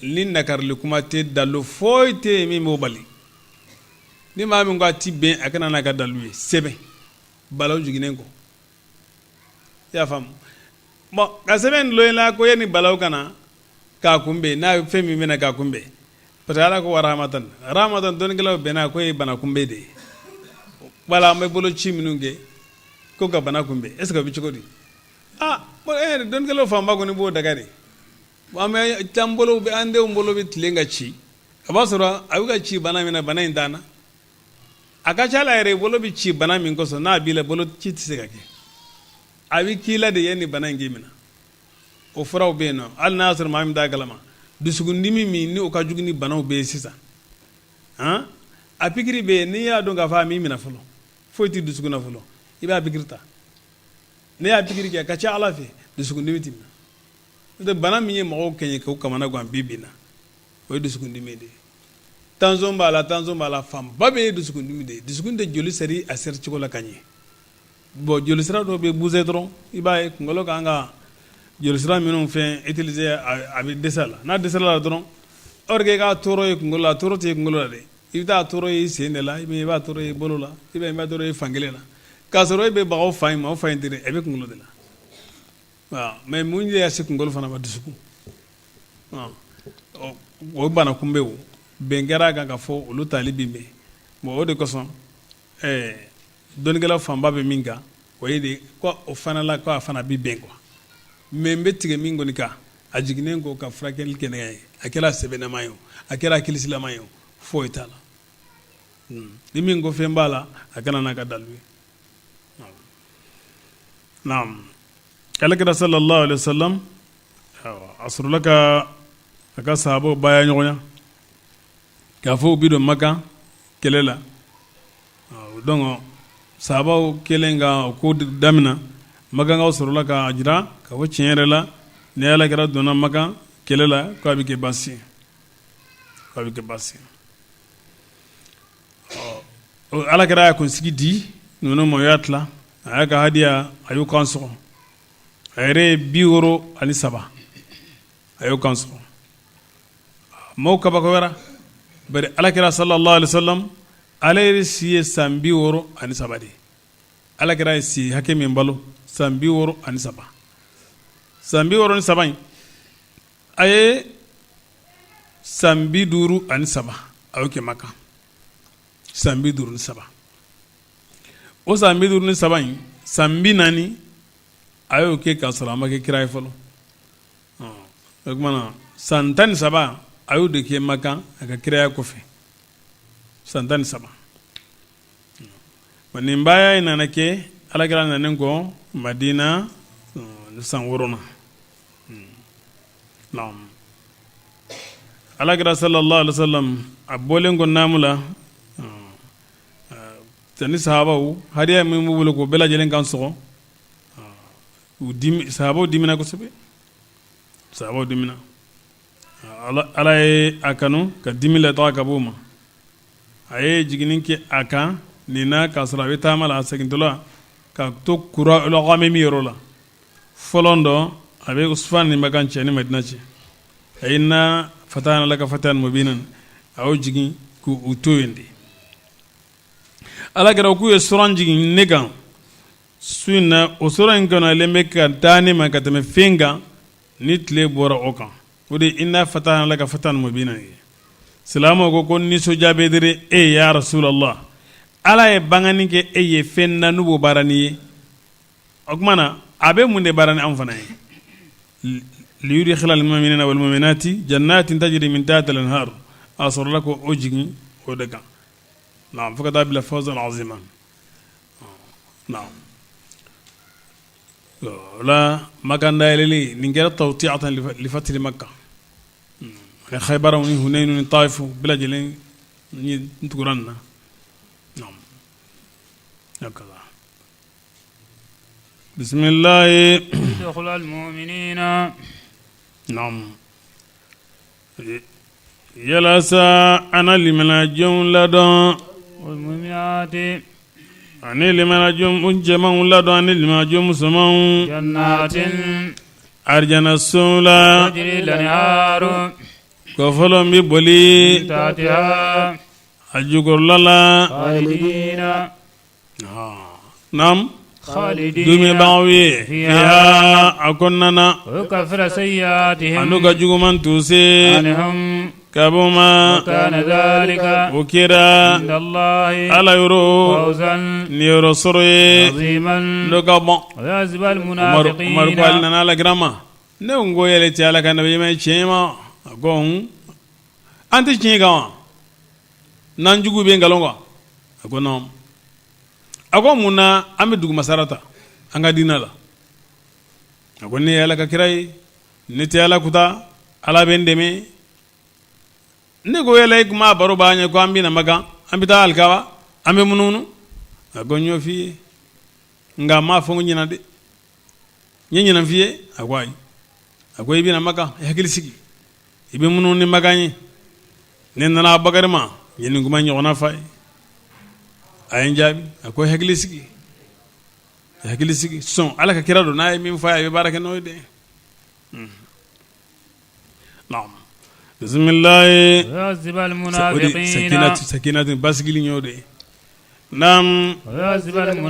S2: ni nakarili kuma tɛ, dalu foyi tɛ yen min b'o bali. Ni maa min ko a ti bɛn, a kana n'a ka dalu ye sɛbɛn balaw jiginnen kɔ. I y'a faamu? Bon, ka sɛbɛn dulon i la ko yanni balaw ka na k'a kunbɛn, n'a fɛn min bɛna k'a kunbɛn, parce que Ala ko wa rahmatan rahmatan, dɔnnikɛlaw bɛnna ko ye bana kunbɛn de ye. Wala an bɛ boloci minnu kɛ ko ka bana kunbɛn, est ce que o bɛ cogo di? Ah bon, e yɛrɛ, dɔnnikɛlaw fanba kɔni b'o daga de. An bɛ an bolo bɛ, an denw bolo bɛ tilen ka ci, a b'a sɔrɔ a bɛ ka ci bana min na, bana in t'an na. A ka ca la yɛrɛ, bolo bɛ ci bana min kosɔn, n'a b'i la, bolo ci tɛ se ka kɛ. A bɛ k'i la de yanni bana in k'i minɛ. O furaw bɛ yen nɔ. Hali n'a y'a sɔrɔ maa min t'a kalama, dusukundimi min ni o ka jugu ni banaw bɛɛ ye sisan, han, a pikiri bɛ yen. N'i y'a dɔn k'a fɔ a m'i minɛ fɔlɔ, foyi t'i dusukun na fɔlɔ, i b'a pikiri ta. N'i y'a pikiri kɛ, a ka ca Ala fɛ, dusukundimi t'i minɛ. N'o tɛ, bana min ye mɔgɔw kɛɲɛ k'u kamana gan bi bi in na, o ye dusukundimi de ye. Tension b'a la, tension b'a la, fanba bɛɛ ye dusukundimi de ye. Dusukun tɛ joli seri a seri cogo la ka ɲɛ. Bon, joli sira dɔw bɛ bouger dɔrɔn, i b'a ye kunkolo kan ka joli sira minnu fɛn utiliser, a bɛ dɛsɛ a la. N'a dɛsɛra la dɔrɔn, or que i k'a tɔɔrɔ ye kunkolo la, a tɔɔrɔ tɛ ye kunkolo la dɛ, i bɛ taa tɔɔrɔ ye i sen de la, i b'a tɔɔrɔ ye i bolo la, i b'a tɔɔrɔ ye fan kelen na, k'a sɔrɔ e bɛ baga o fan in ma, o fan in tɛ dɛ, a bɛ kunkolo de la. Mais mun de y'a se kunkolo fana ma? Dusukun. O bana kunbɛn bɛn kɛra a kan ka fɔ olu tali bɛ bɛn. Bon, o de kosɔn dɔnnikɛla fanba bɛ min kan, o ye de ko o fana la, ko a fana bɛ bɛn quoi. Mais n bɛ tigɛ min kɔni kan, a jiginnen kɔ ka furakɛli kɛ n'a ye, a kɛra sɛbɛnnama ye o, a kɛra kilisilama ye o, foyi t'a la. Ni min ko fɛn b'a la, a ka na n'a ka dalilu ye. Naam, alakira sallallahu alaihi wasallam a sɔrɔla ka a ka sahabaw baya ɲɔgɔn k'a fɔ u bɛ don Makan kɛlɛ la. Donc sahabaw kɛlen ka ko daminɛ, Makankaw sɔrɔla k'a jira k'a fɔ tiɲɛ yɛrɛ la, ni alakira donna Makan kɛlɛ la, k'a bɛ kɛ baasi ye, k'a bɛ kɛ baasi ye. Ɔ, alakira y'a kunsigi di ninnu ma, o y'a tila, a y'a ka hadiya, a y'u kan sɔgɔ. A yɛrɛ ye 63, a y'o kan sɔgɔ. Maaw kabakoyara, bari alakira sallallahu alaihi wasallam, ale yɛrɛ si ye san 63 de ye. Alakira ye si hakɛ min balo, san 63, san 63 in, a ye san 53, a y'o kɛ Makan. San 53, o san 53 in, san 40 a y'o kɛ k'a sɔrɔ a ma kɛ kira ye fɔlɔ. O tuma na, san 13 a y'o de kɛ Makan a ka kiraya kɔfɛ, san 13. Nin baya in nana kɛ alakira nanen kɔ Madina san 6nan. Alakira sallallahu alaihi wasallam, a bɔlen kɔ naamu la ani sahabaw, hadiya min b'u bolo k'o bɛɛ lajɛlen kan sɔgɔ, sahabaw dimina kosɛbɛ. Sahabaw dimina. Ala ye a kanu ka dimi lataga ka b'o ma. A ye jiginni kɛ a kan nin na k'a sɔrɔ a bɛ taama la, a segintɔla ka to Kura Gamimi yɔrɔ la fɔlɔ dɔn, a bɛ Usfan ni Makan cɛ ni Madina cɛ. A ye inna fatahna laka fatahan mubinan, a y'o jigin k'u to yen de. Ala kira k'u ye suran jigin ne kan su in na, o suran in kanuyalen bɛ ka taa ne ma ka tɛmɛ fɛn kan ni tile bɔra o kan. O de inna fatahna laka fatahan mubinan ye. Silamɛw ko nisɔndiya bɛ dere e ya Rasulallah, Ala ye bangani kɛ e ye fɛn na n'u b'o baara ni ye. O tuma na, a bɛ mun de baara ni anw fana ye? Liyudkhila almu'minina walmu'minati jannatin tajri min tahtiha al-anhar. A sɔrɔla ko o jigin o de kan. Naam, fo ka taa bila fawzan azima. Naam, o la Makan dayɛlɛli nin kɛra tawti'atan li fathi Makka ani Khaybara ni Hunayn ni Taif bɛɛ lajɛlen ni tugura nin na. Naam, hakaza. Bisimilahi.
S1: Mu'minina.
S2: Naam, yalasa an na limanajɔnw ladɔn ani limanajɔn cɛmanw ladɔn ani limanajɔn musomanw
S1: jannatin
S2: arijana sow la
S1: tajri al-anharu
S2: kɔfɔlɔ bɛ boli
S1: min tahtiha
S2: a jukɔrɔla la
S1: khalidina
S2: Naam, duumɛbagaw ye fiha a kɔnɔna na,
S1: wa yukaffira sayyi'atihim
S2: an'u ka juguman tuse
S1: anhum
S2: ka b'u ma,
S1: wa kana dhalika
S2: o kɛra
S1: inda Allahi
S2: Ala yɔrɔ
S1: fawzan
S2: niyɔrɔ sɔrɔ ye
S1: aziman
S2: n'o ka bon.
S1: Wa yu'azziba
S2: Umaru Umaru ko ale
S1: al-munafiqina
S2: nana Alakira ma, ne ko n ko yala i tɛ Ala ka nabiɲuman ye tiɲɛ ma? A ko an tɛ tiɲɛ kan wa? N'an jugu bɛ nkalon kan? A ko non. A ko mun na an bɛ dugumasara ta an ka diinɛ la? A ko ne ye Ala ka kira ye, ne tɛ Ala kuta, Ala bɛ n dɛmɛ. Ne ko yala e kuma baro b'an ye ko an bɛ na Makan, an bɛ taa alikaba, an bɛ munumunu? A ko n y'o f'i ye, nka n m'a fɔ n ko ɲinan dɛ. N ye ɲinan f'i ye? A ko ayi. A ko i bɛna Makan, i hakili sigi, i bɛ munumunu ni Makan ye. Ne nana Abubakari ma, n ye nin kuma ɲɔgɔnna f'a ye, a ye n jaabi, a ko i hakili sigi, i hakili sigi, sɔn Ala ka kira don, n'a ye min fɔ a ye, a bɛ baara kɛ n'o ye dɛ. Naam, bisimilahi.
S1: Yu'azzibal munafiqina
S2: sakinatu basigili y'o de ye. Naam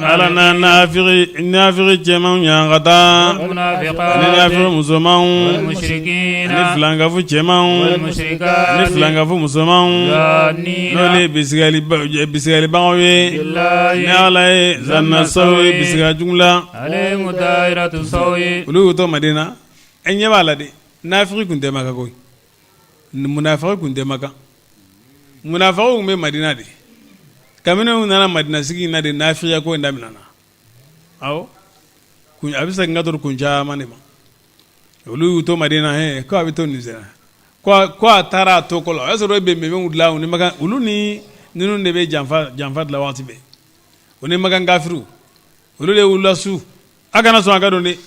S2: ala na nafiki cɛmanw ɲangata ani nafiki musomanw ani filankafu cɛmanw ani filankafu musomanw n'olu ye bisigibalibagaw ye ni ala ye zanna sawi bisigiya jugu la olu y'u to Madina e ɲɛ b'a la dɛ nafiki tun tɛ Maka koyi munafiki tun tɛ Maka munafikiw tun bɛ Madina de kabini u nana Madina sigi in na de nafigiya ko in daminɛna awɔ a bɛ segin ka to kun caman de ma olu y'u to Madina hɛn ko a bɛ to nin sen na ko a taara a to kɔ la o y'a sɔrɔ e bɛ bɛnbɛnw dilan u ni Makan olu ni ninnu de bɛ janfa janfa dilan waati bɛɛ u ni Makan kafiriw olu de y'u lasu a kana sɔn a ka don dɛ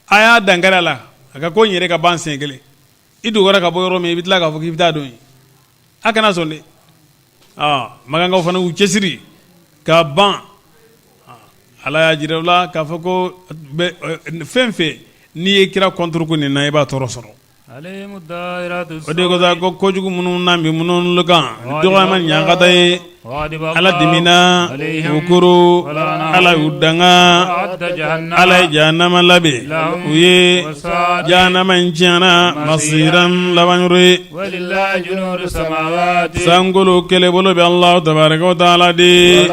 S2: a y'a dankari a la a ka ko in yɛrɛ ka ban siɲɛ kelen i dogora ka bɔ yɔrɔ min i bɛ tila k'a fɔ k'i bɛ taa don yen a kana sɔn dɛ makankaw fana y'u cɛsiri ka ban ala y'a jira u la k'a fɔ ko fɛn fɛn n'i ye kira contre ko nin na i b'a tɔɔrɔ sɔrɔ o de kosɔn ko kojugu minnu na bɛ minnu kan dɔgɔma ɲangata ye ala dimina u kɔrɔ ala y'u danga ala ye jahanama labɛn u ye jahanama in tiɲɛna masiran labanyɔrɔ ye sankolo kɛlɛbolo bɛ Alahu tabaraka wa taala de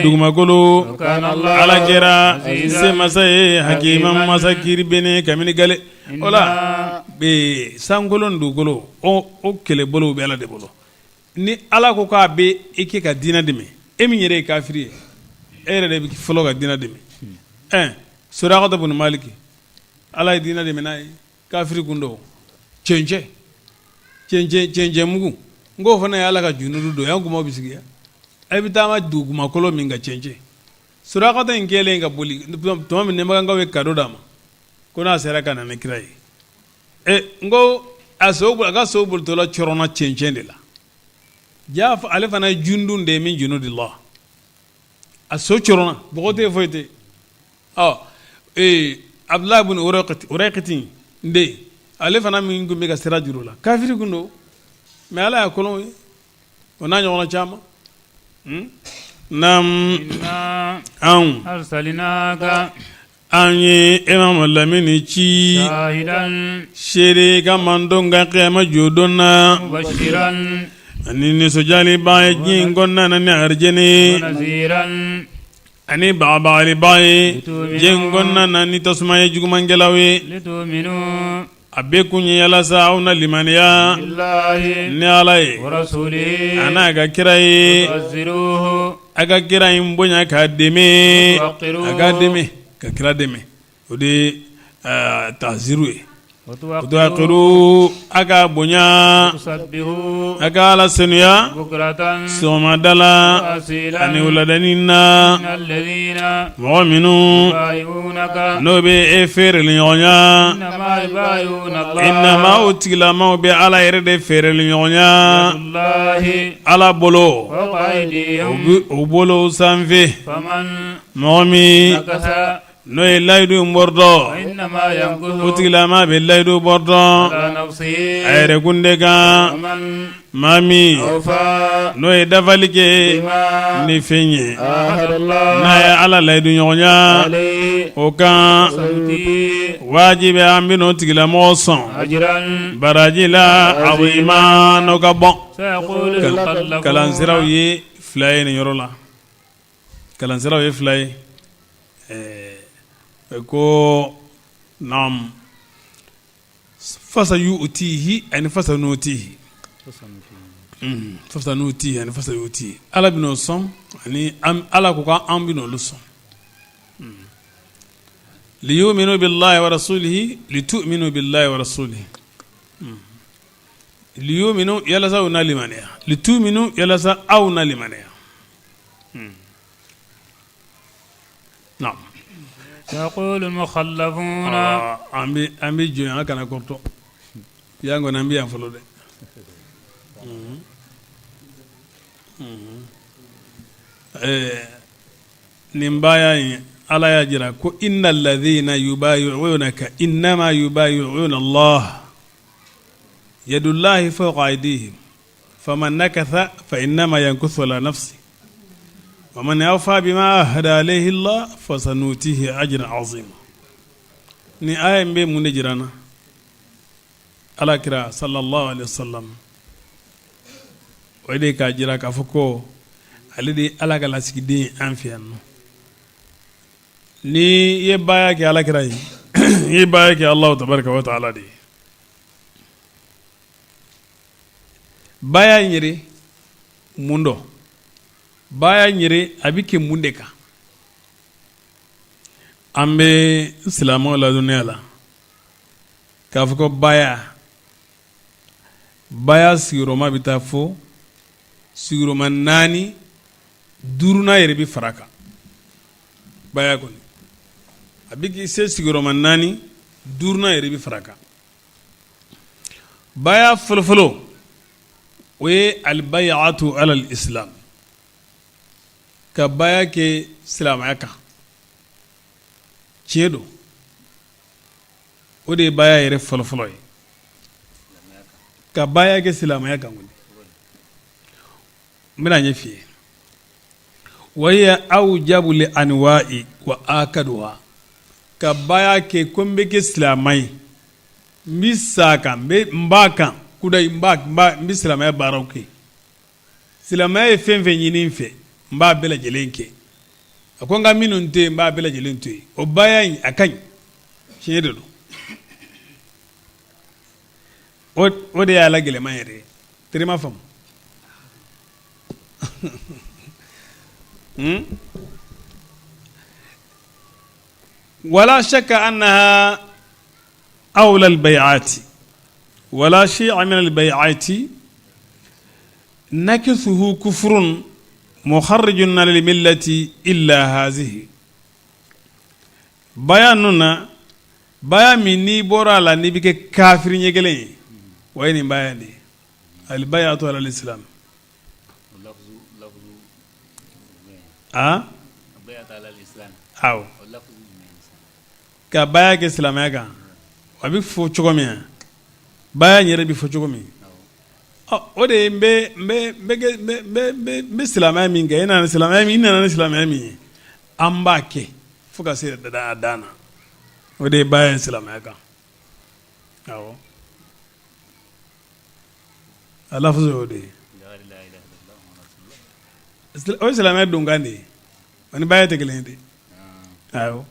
S2: dugumakolo ala kɛra se masa ye hakima masa kiri bɛnnen kabini gale o la sankolo ni dugukolo o kɛlɛbolo bɛ ala de bolo ni ala ko k'a bɛ i kɛ ka diinɛ dɛmɛ e min yɛrɛ ye kafiri ye e yɛrɛ de bɛ fɔlɔ ka diinɛ dɛmɛ ɛ Surakata bun Maliki ala ye diinɛ dɛmɛ n'a ye kafiri kun don cɛncɛn cɛncɛn mugu n k'o fana ye ala ka junudu dɔ ye an kuma bɛ sigi yan e bɛ taama dugumakolo min kan cɛncɛn Surakata in kɛlen ka boli tuma min makankaw ye cadeau d'a ma ko n'a sera ka na ni kira ye n ko a a ka so bolitɔla cɔrɔnna cɛncɛn de la ja ale fana ye jundun de ye min junudillah a so cɔrɔnna bɔgɔ tɛ foyi tɛ ɔ ee Abdulayi bun Urayqiti de ale fana min tun bɛ ka sira jira u la kafiri kun don mais ala y'a kɔnɔ ye o n'a ɲɔgɔnna caman naam anw an ye e Mamadu Lamini ci seere ka mantɔn kan kiyama jɔdon na ani nisɔndiyalibaa ye diɲɛ in kɔnɔna na ni arijɛnɛ ye ani bagabagalibaa ye diɲɛ in kɔnɔna na ni tasuma ye jugumankɛlaw ye a bɛɛ kun ye yalasa aw na limaniya ni ala ye a n'a ka kira ye a ka kira in bonya k'a dɛmɛ a ka dɛmɛ ka kira dɛmɛ o de ye taziru ye tuwakiru a ka bonya a ka ala senuya sɔgɔmada la ani wuladanin na mɔgɔ minnu n'o bɛ e feereli ɲɔgɔnya innama o tigilamaw bɛ ala yɛrɛ de feereli ɲɔgɔnya ala bolo u bolo sanfɛ mɔgɔ min n'o ye layidu in bɔrɔtɔ o tigilama bɛ layidu bɔrɔtɔ a yɛrɛkun de kan maa min n'o ye dafali kɛ ni fɛn ye n'a ye ala layidu ɲɔgɔnya o kan wajibi an bɛ n'o tigilamɔgɔ sɔn baraji la azima n'o ka bon kalansiraw ye fila ye nin yɔrɔ la kalansiraw ye fila ye ko naam fasayutihi ani fasanutihi fasanutihi ani fasayutihi ala bɛn'o sɔn ani ala ko k'an bɛn'olu sɔn liyuminu billahi wa rasulihi lituminu billahi wa rasulihi liyuminu yalasa u na limaniya lituminu yalasa aw na limaniya naam
S1: sayaqulu al-mukhallafuna
S2: an bɛ jɔ yan an kana kɔrɔtɔ yan kɔni an bɛ yan fɔlɔ dɛ nin baya in ala y'a jira ko inna alladhina yubayi'unaka innama yubayi'una Allah yadullahi fawqa aydihim faman nakatha fa innama yankuthu ala nafsi. Wa man awfa bima ahada alayhi Allah fasanutihi ajran azima. Ni aya in bɛ mun de jira an na? Ala kira sallallahu alaihi wasallam o de k'a jira k'a fɔ ko ale de ye Ala ka lasigiden ye an fɛ yan nɔ. Ni i ye baya kɛ ala kira ye, i ye baya kɛ Alahu tabaraka wa taala de ye. Baya in yɛrɛ mun dɔ? Baya in yɛrɛ a bɛ kɛ mun de kan? An bɛ silamɛw ladɔnniya la k'a fɔ ko baya sigiyɔrɔma bɛ taa fo sigiyɔrɔma naani, duurunan yɛrɛ bɛ fara a kan. Baya kɔni a bɛ se sigiyɔrɔma naani, duurunan yɛrɛ bɛ fara a kan. Baya fɔlɔfɔlɔ o ye albayatu alal islam, ka baya kɛ silamɛya kan. Tiɲɛ don, o de ye baya yɛrɛ fɔlɔfɔlɔ ye, ka baya kɛ silamɛya kan. Kɔni n bɛna ɲɛf'i ye. Wa hiya awjabul anwa'i wa akaduha, ka baya kɛ ko n bɛ kɛ silamɛ ye, n bɛ sa a kan, n b'a kan kudayi, n bɛ silamɛya baaraw kɛ. Silamɛya ye fɛn fɛn ɲini n fɛ, n b'a bɛɛ lajɛlen kɛ. A ko n ka minnu to yen, n b'a bɛɛ lajɛlen to yen. O baya in a ka ɲi, tiɲɛ de don. O de y'a la gɛlɛman yɛrɛ ye. Teri ma faamu. Wala shakka annaha awla albay'ati wala shay'a min albay'ati nakithuhu kufrun mukharrijun an almillati illa hazihi. Baya ninnu na, baya min n'i bɔra a la n'i bɛ kɛ kafiri ɲɛ kelen ye, o ye nin baya de ye, albay'atu ala alislam. Awɔ, ka baya kɛ silamɛya kan, a bɛ fɔ cogo min na, baya yɛrɛ bɛ fɔ cogo min, o de ye n bɛ silamɛya min kɛ, e nana silamɛya min, i nana ni silamɛya min ye, an b'a kɛ fo ka se a dan na. O de ye baya ye silamɛya kan. Awɔ, a lafuzu y'o de ye. O ye silamɛya donkan de ye, o ni baya tɛ kelen ye dɛ. Awɔ,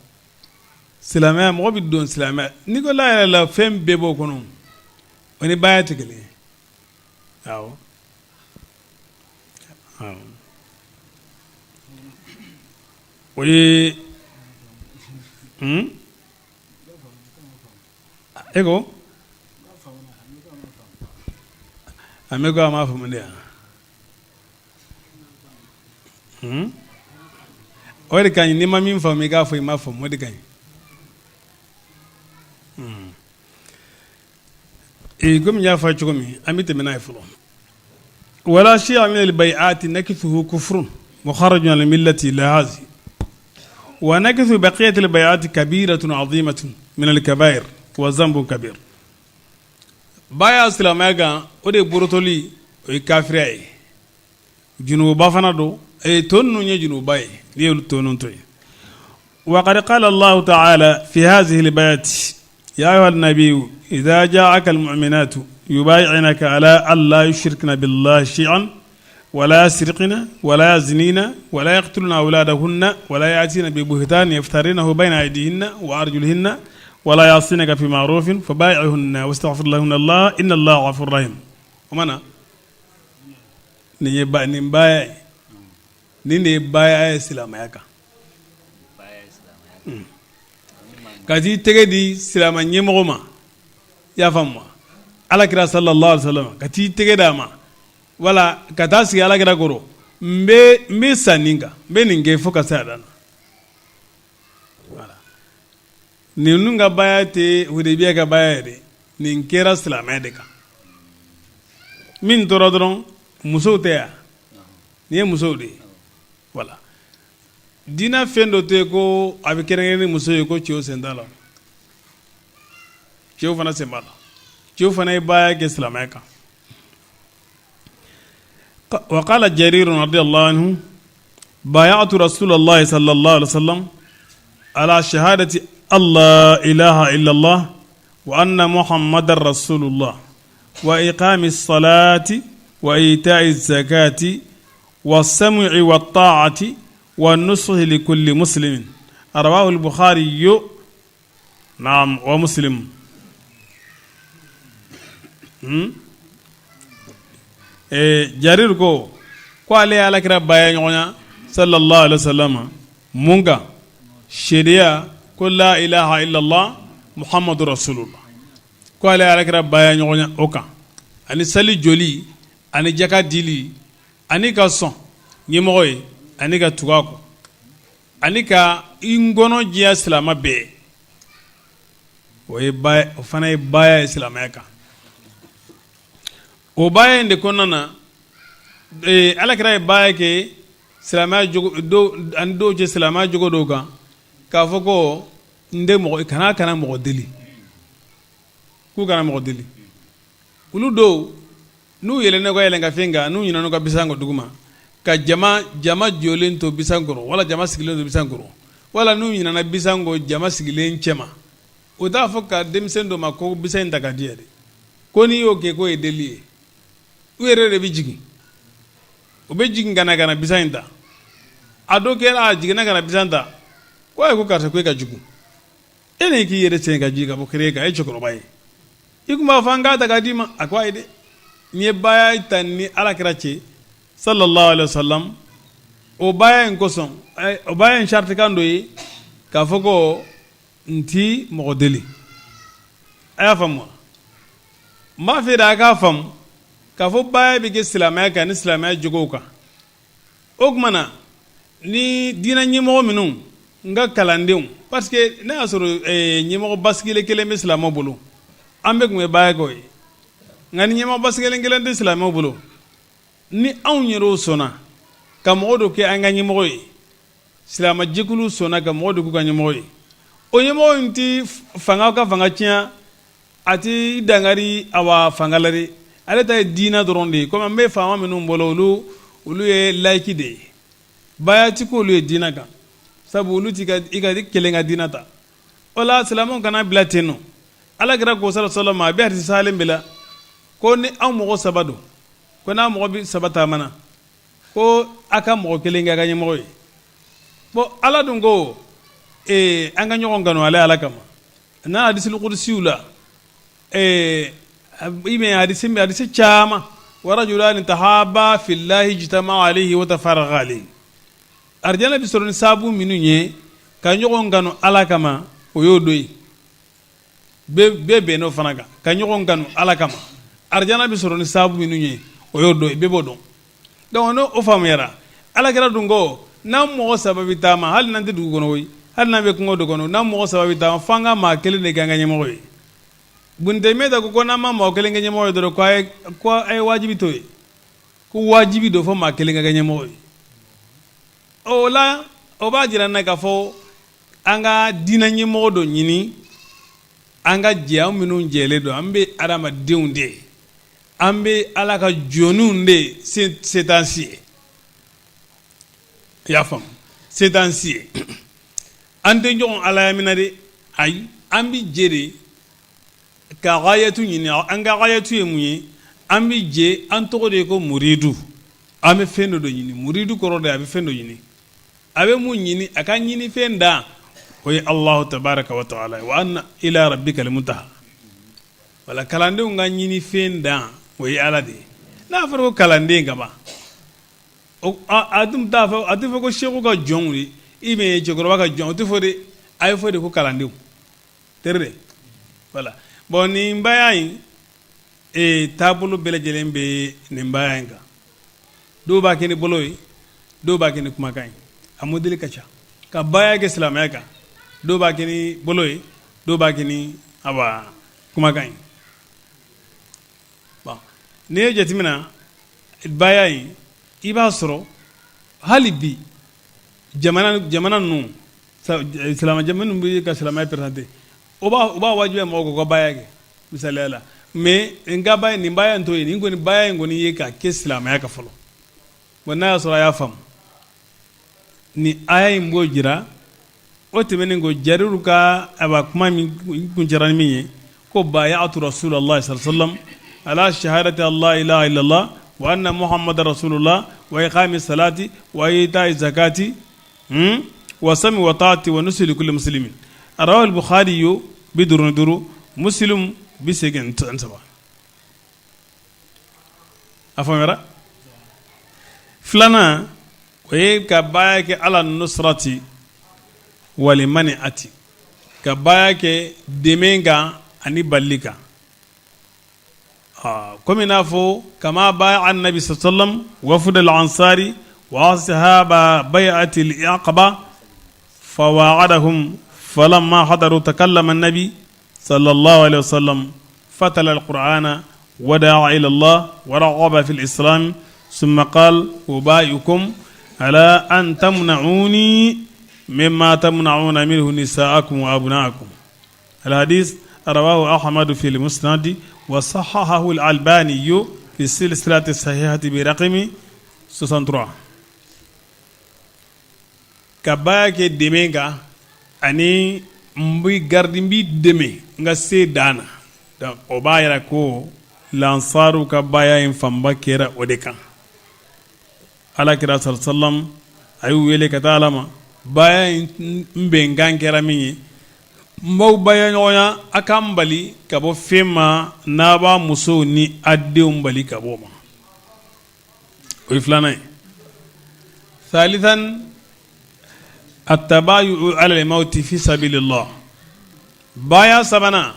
S2: silamɛya, mɔgɔ bɛ don silamɛya n'i ko la ilaha illallah, fɛn bɛɛ b'o kɔnɔ, o ni baya tɛ kelen ye. Awɔ, o ye e ko a bɛ ko a m'a faamu de yan. O de ka ɲi, n'i ma min faamu i k'a fɔ i m'a faamu, o de ka ɲi. Ee, komi n y'a fɔ cogo min, an bɛ tɛmɛ n'a ye fɔlɔ. Wala shay'a min al-bay'ati nakithuhu kufrun mukharrijun an al-millati illa hazihi wa nakithu baqiyati al-bay'ati kabiratun azimatun min al-kaba'ir wa dhanbun kabir. Baya silamɛya kan, o de borotoli, o ye kafiriya ye, junububa fana don. Tɔ ninnu ye junububa ye n'i y'olu tɔ ninnu to yen. Wa qad qala Allahu ta'ala fi hazihi al-bay'ati: ya ayyuha an-nabiyyu idha ja'aka al-mu'minatu yubay'unaka ala an la yushrikna billahi shay'an wala yasriqna wala yaznina wala yaqtulna awladahunna wala ya'tina bi buhtanin yaftarinahu bayna aydihinna wa arjulihinna wala ya'sinaka fi ma'rufin fabayi'hunna wastaghfir lahunna Allah inna Allaha ghafurur rahim. O mana nin ye ba nin baya ye, nin de ye baya ye silamɛya kan. Ka t'i tɛgɛ di silamɛ ɲɛmɔgɔ ma, i y'a faamu wa, alakira sallallahu alaihi wasallam, ka t'i tɛgɛ d'a ma wala ka taa sigi alakira kɔrɔ, n bɛ sa nin kan, n bɛ nin kɛ fo ka se a dan na. Voilà, ninnu ka baya tɛ Hudebiya ka baya ye dɛ, nin kɛra silamɛya de kan. Min tora dɔrɔn, musow tɛ yan, nin ye musow de ye. Voilà, diinɛ fɛn dɔ tɛ yen ko a bɛ kɛrɛnkɛrɛn ni muso ye ko cɛw sen t'a la. Cɛw fana sen b'a la, cɛw fana ye baya kɛ silamɛya kan. Wa qala Jarir radiyallahu anhu. Bayatu Rasulullahi sallallahu alaihi wasallam ala shahadati alla ilaha illallah wa anna muhammadar rasulullah wa iqami salati wa ita'i zakati wa sam'i wa ta'ati wa nusuhi li kulli muslimin rawahu al-bukhari naam wa muslim. Jarir ko ko ale ye alakira baya ɲɔgɔnya sallallahu alaihi wasallam mun kan? Seereya ko la ilaha illallah muhammadu rasulullah, ko ale ye alakira baya ɲɔgɔnya o kan, ani sali jɔli, ani jaka dili, ani ka sɔn ɲɛmɔgɔ ye, ani ka tugu a kɔ, ani ka i ngɔnɔ diya silamɛ bɛɛ. O fana ye baya ye silamɛya kan. O baya in de kɔnɔna na, alakira ye baya kɛ silamɛya jogo ani dɔw cɛ silamɛya jogo dɔw kan, k'a fɔ ko n tɛ mɔgɔ kana mɔgɔ deli, k'u kana mɔgɔ deli. Olu dɔw n'u yɛlɛnna ka yɛlɛnkanfɛn kan, n'u ɲinɛna ka bisan kɔ duguma, ka jama jama jɔlen to bisan kɔrɔ, wala jama sigilen to bisan kɔrɔ, wala n'u ɲinɛna bisan kɔ jama sigilen cɛma, o t'a fɔ ka denmisɛn dɔ ma ko bisan in ta ka di yan dɛ, ko n'i y'o kɛ k'o ye deli ye. U yɛrɛ de bɛ jigin, u bɛ jigin ka na ka na bisan in ta. A dɔ kɛra, a jiginna ka na bisan ta, ko ayi, ko karisa, ko e ka jugu, e ne k'i yɛrɛ sen ka jigin ka bɔ kere kan, e cɛkɔrɔba ye, i tun b'a fɔ an k'a ta k'a d'i ma. A ko ayi dɛ, n ye baya ta ni ala kira cɛ sallallahu alaihi wasallam, o baya in kosɔn, o baya in saritikan dɔ ye k'a fɔ ko n ti mɔgɔ deli. A y'a faamu wa? N b'a fɛ de a k'a faamu k'a fɔ baya bɛ kɛ silamɛya kan ni silamɛya jogow kan. O tuma na, ni diinɛ ɲɛmɔgɔ minnu n ka kalandenw, parce que n'a y'a sɔrɔ ɲɛmɔgɔ basigilen kelen bɛ silamɛw bolo, an bɛɛ tun bɛ baya kɛ o ye. Nka ni ɲɛmɔgɔ basigilen kelen tɛ silamɛw bolo, ni anw yɛrɛw sɔnna ka mɔgɔ dɔ kɛ an ka ɲɛmɔgɔ ye, silamɛjɛkulu sɔnna ka mɔgɔ dɔ k'u ka ɲɛmɔgɔ ye, o ɲɛmɔgɔ in tɛ fanga ka fanga tiɲɛ, a tɛ dankari awa fanga la dɛ, ale ta ye diinɛ dɔrɔn de ye. Komi an bɛ faama minnu bolo, olu ye laïque de ye, baya ti k'olu ye diinɛ kan, sabu olu ti i ka kelen ka diinɛ ta. O la silamɛw kana bila ten nɔ. Ala kira ko sallallahu alaihi wasallam, a bɛ hadisi salen bɛɛ la, ko ni aw mɔgɔ saba don, ko n'a mɔgɔ bi saba taamana, ko a ka mɔgɔ kelen kɛ a ka ɲɛmɔgɔ ye. Bon, ala dun ko ee an ka ɲɔgɔn kanu ale ala kama n'a hadisul kudusiw la, i bɛ hadisi bɛ hadisi caman, wa rajulani tahaba fillahi ijtama alayhi wa tafarraqa alayhi. Arijana bɛ sɔrɔ ni sabu minnu ye ka ɲɔgɔn kanu ala kama, o y'o dɔ ye. Bɛɛ bɛnn'o fana kan, ka ɲɔgɔn kanu ala kama, arijana bɛ sɔrɔ ni sabu minnu ye, o y'o dɔ ye, bɛɛ b'o dɔn. Donc n'o o faamuyara, alakira dun ko n'an mɔgɔ saba bɛ taama, hali n'an tɛ dugu kɔnɔ koyi, hali n'an bɛ kungo dɔ kɔnɔ, n'an mɔgɔ saba bɛ taama, f'an ka maa kelen de kɛ an ka ɲɛmɔgɔ ye. Ibn Taymiya ko n'an ma mɔgɔ kelen kɛ ɲɛmɔgɔ ye dɔrɔn, ko a ye wajibi to yen, ko wajibi don fo maa kelen ka kɛ ɲɛmɔgɔ ye. O la, o b'a jira n na k'a fɔ an ka diinɛ ɲɛmɔgɔ dɔ ɲini, an ka jɛ, an minnu jɛlen don, an bɛ adamadenw de ye, an bɛ ala ka jɔnw de ye, se t'an si ye. I y'a faamu? Se t'an si ye, an tɛ ɲɔgɔn alaya minɛ dɛ, ayi, an bɛ jɛ de ka gayatu ɲini. An ka gayatu ye mun ye? An bɛ jɛ, an tɔgɔ de ye ko muridu, an bɛ fɛn dɔ de ɲini. Muridu kɔrɔ de a bɛ fɛn dɔ ɲini. A bɛ mun ɲini? A ka ɲini fɛn dan o ye Alahu tabaraka wa taala wa anna ila rabbikal muntaha. Wala kalandenw ka ɲini fɛn dan o ye ala de ye. N'a fɔra ko kalanden ka ban, a dun t'a fɔ, a tɛ fɔ ko seku ka jɔnw de, i bɛ cɛkɔrɔba ka jɔn, o tɛ fɔ de, a ye fɔ de ko kalandenw teri de. Wala bon, nin baya in taabolo bɛɛ lajɛlen bɛ nin baya in kan. Dɔw b'a kɛ ni bolo ye, dɔw b'a kɛ ni kumakan ye. A modèle ka ca ka baya kɛ silamɛya kan. Dɔw b'a kɛ ni bolo ye, dɔw b'a kɛ ni awa kumakan ye. Bon, n'i ye jateminɛ baya in, i b'a sɔrɔ hali bi jamana ninnu, silamɛ jamana minnu bɛ ka silamɛya présenter, o b'a wajibiya mɔgɔw k'u ka baya kɛ misaliya la. Mais n ka baya, nin baya in to yen, nin kɔni baya in kɔni ye ka kɛ silamɛya kan fɔlɔ. Bon, n'a y'a sɔrɔ a y'a faamu. Ni aya in b'o jira. O tɛmɛnen kɔ, Jariru ka a kuma min kuncɛra ni min ye ko bayatu rasulallah sallam ala shahadati an la ilaha illallah wa anna muhammadan rasulullah wa iqami salati wa ita'i zakati wa sami wa taati wa nusi li kulli muslimin. Rawahu al-Bukhari 55, Muslim 83. A faamuyara. Filanan, o ye ka baya kɛ ala nusrati wal maniati, ka baya kɛ dɛmɛ kan ani balili kan, komi n'a fɔ kama baya annabi sallam wafudal ansari wa ashaba bay'ati al-aqaba fawaadahum falamma hadaru takallama nabi sallallahu alaihi wasallam fatala al-qur'ana wadaa ila Allah wa raghaba fi al-islam thumma qala ubayi'ukum ala an tamna'uni mimma tamna'una minhu nisa'akum wa abna'akum. Al-hadith rawahu Ahmad fi al-musnad wa sahahahu al-Albani fi silsilati sahihati bi raqami 63. Ka baya kɛ dɛmɛ kan ani n b'i garidi, n b'i dɛmɛ n ka se dan na. Donc o b'a yira ko lansaru ka baya in fanba kɛra o de kan. Ala kira sallam a y'u wele ka taa ala ma. Baya in bɛnkan kɛra min ye, n b'aw baya ɲɔgɔnya a k'an bali ka bɔ fɛn ma n'a b'a musow ni a denw bali ka bɔ o ma. O ye filanan ye. Thalithan atabayu'u ala al-mawti fi sabilillah. Baya sabanan,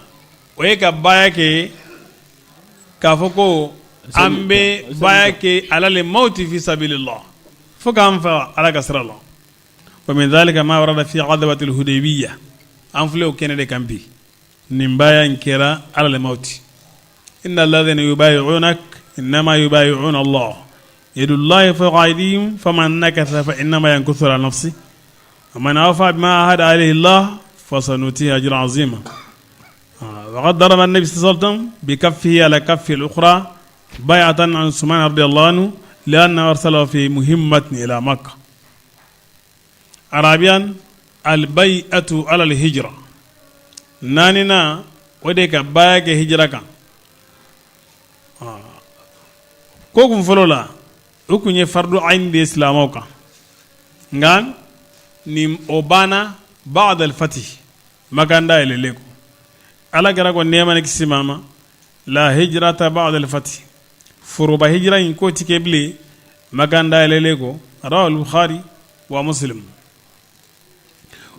S2: o ye ka baya kɛ k'a fɔ ko an bɛ baya kɛ ala al-mawti fi sabilillah, fo k'an fa ala ka sira la. Wa min dhalika ma warada fi ghazwati al-hudaybiyya. An filɛ o kɛnɛ de kan bi. Nin baya in kɛra ala al-mawti. Inna alladhina yubayi'unak innama yubayi'una Allah yadullahi fawqa aydihim faman nakatha fa innama yankuthu ala nafsihi wa man awfa bima ahada alayhi Allah fasanutihi ajran azima. Wa qad daraba an-nabi sallallahu alayhi wa sallam bi kaffihi ala kaffi al-ukhra bay'atan an Usman radiyallahu anhu li'annahu arsalahu fi muhimmatin ila Makkah. Rabi'an al-bay'atu ala al-hijra. Naaninan, o de ka baya kɛ hijira kan. Ko kun fɔlɔ la, o tun ye fardu ayn de ye silamɛw kan, nka nin o banna ba'da al-fathi, Makan dayɛlɛlen kɔ. Ala kira ko nɛɛma ni kisi b'a ma: la hijrata ba'da al-fathi. Foroba hijira in k'o tɛ kɛ bilen Makan dayɛlɛlen kɔ. Rawahu al-Bukhari wa Muslim.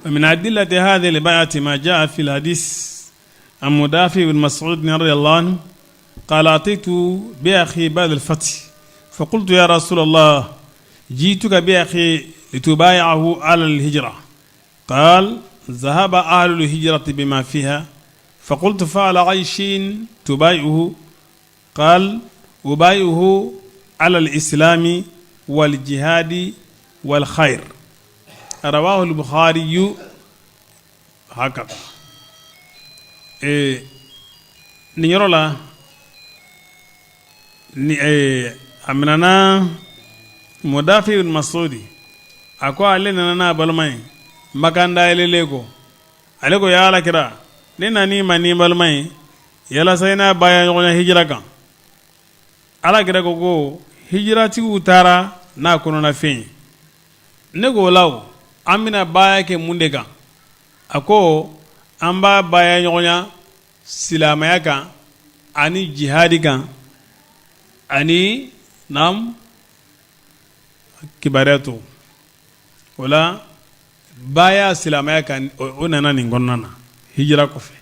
S2: Wa min adillati hadhihi al-bay'ati ma jaa fi al-hadith an Mudafi bin Mas'ud radiyallahu anhu qala ataitu bi akhi ba'da al-fath fa qultu ya Rasulallah ji'tuka bi akhi litubayi'ahu ala al-hijra. Qala dhahaba ahlu al-hijrati bima fiha. Fa qultu fa ala ayyi shay'in tubayi'uhu? Qala ubayi'uhu ala al-islami wal jihadi wal khair. Rawahu al-Bukhari hakaza. Nin yɔrɔ la ni a minɛna Mudafi bin Masudi, a ko ale nana n'a balima ye Makan dayɛlɛlen kɔ. Ale ko: ya Ala kira, ne nan'i ma ni balima ye yalasa i n'a baya ɲɔgɔnya hijira kan. Ala kira ko ko hijiratigiw taara n'a kɔnɔnafɛn ye. Ne ko o la, an bɛna baya kɛ mun de kan? A ko an b'a baya ɲɔgɔnya silamɛya kan ani jihadi kan ani nam kibaruya to o la. Baya silamɛya kan, o nana nin kɔnɔna na hijira kɔfɛ,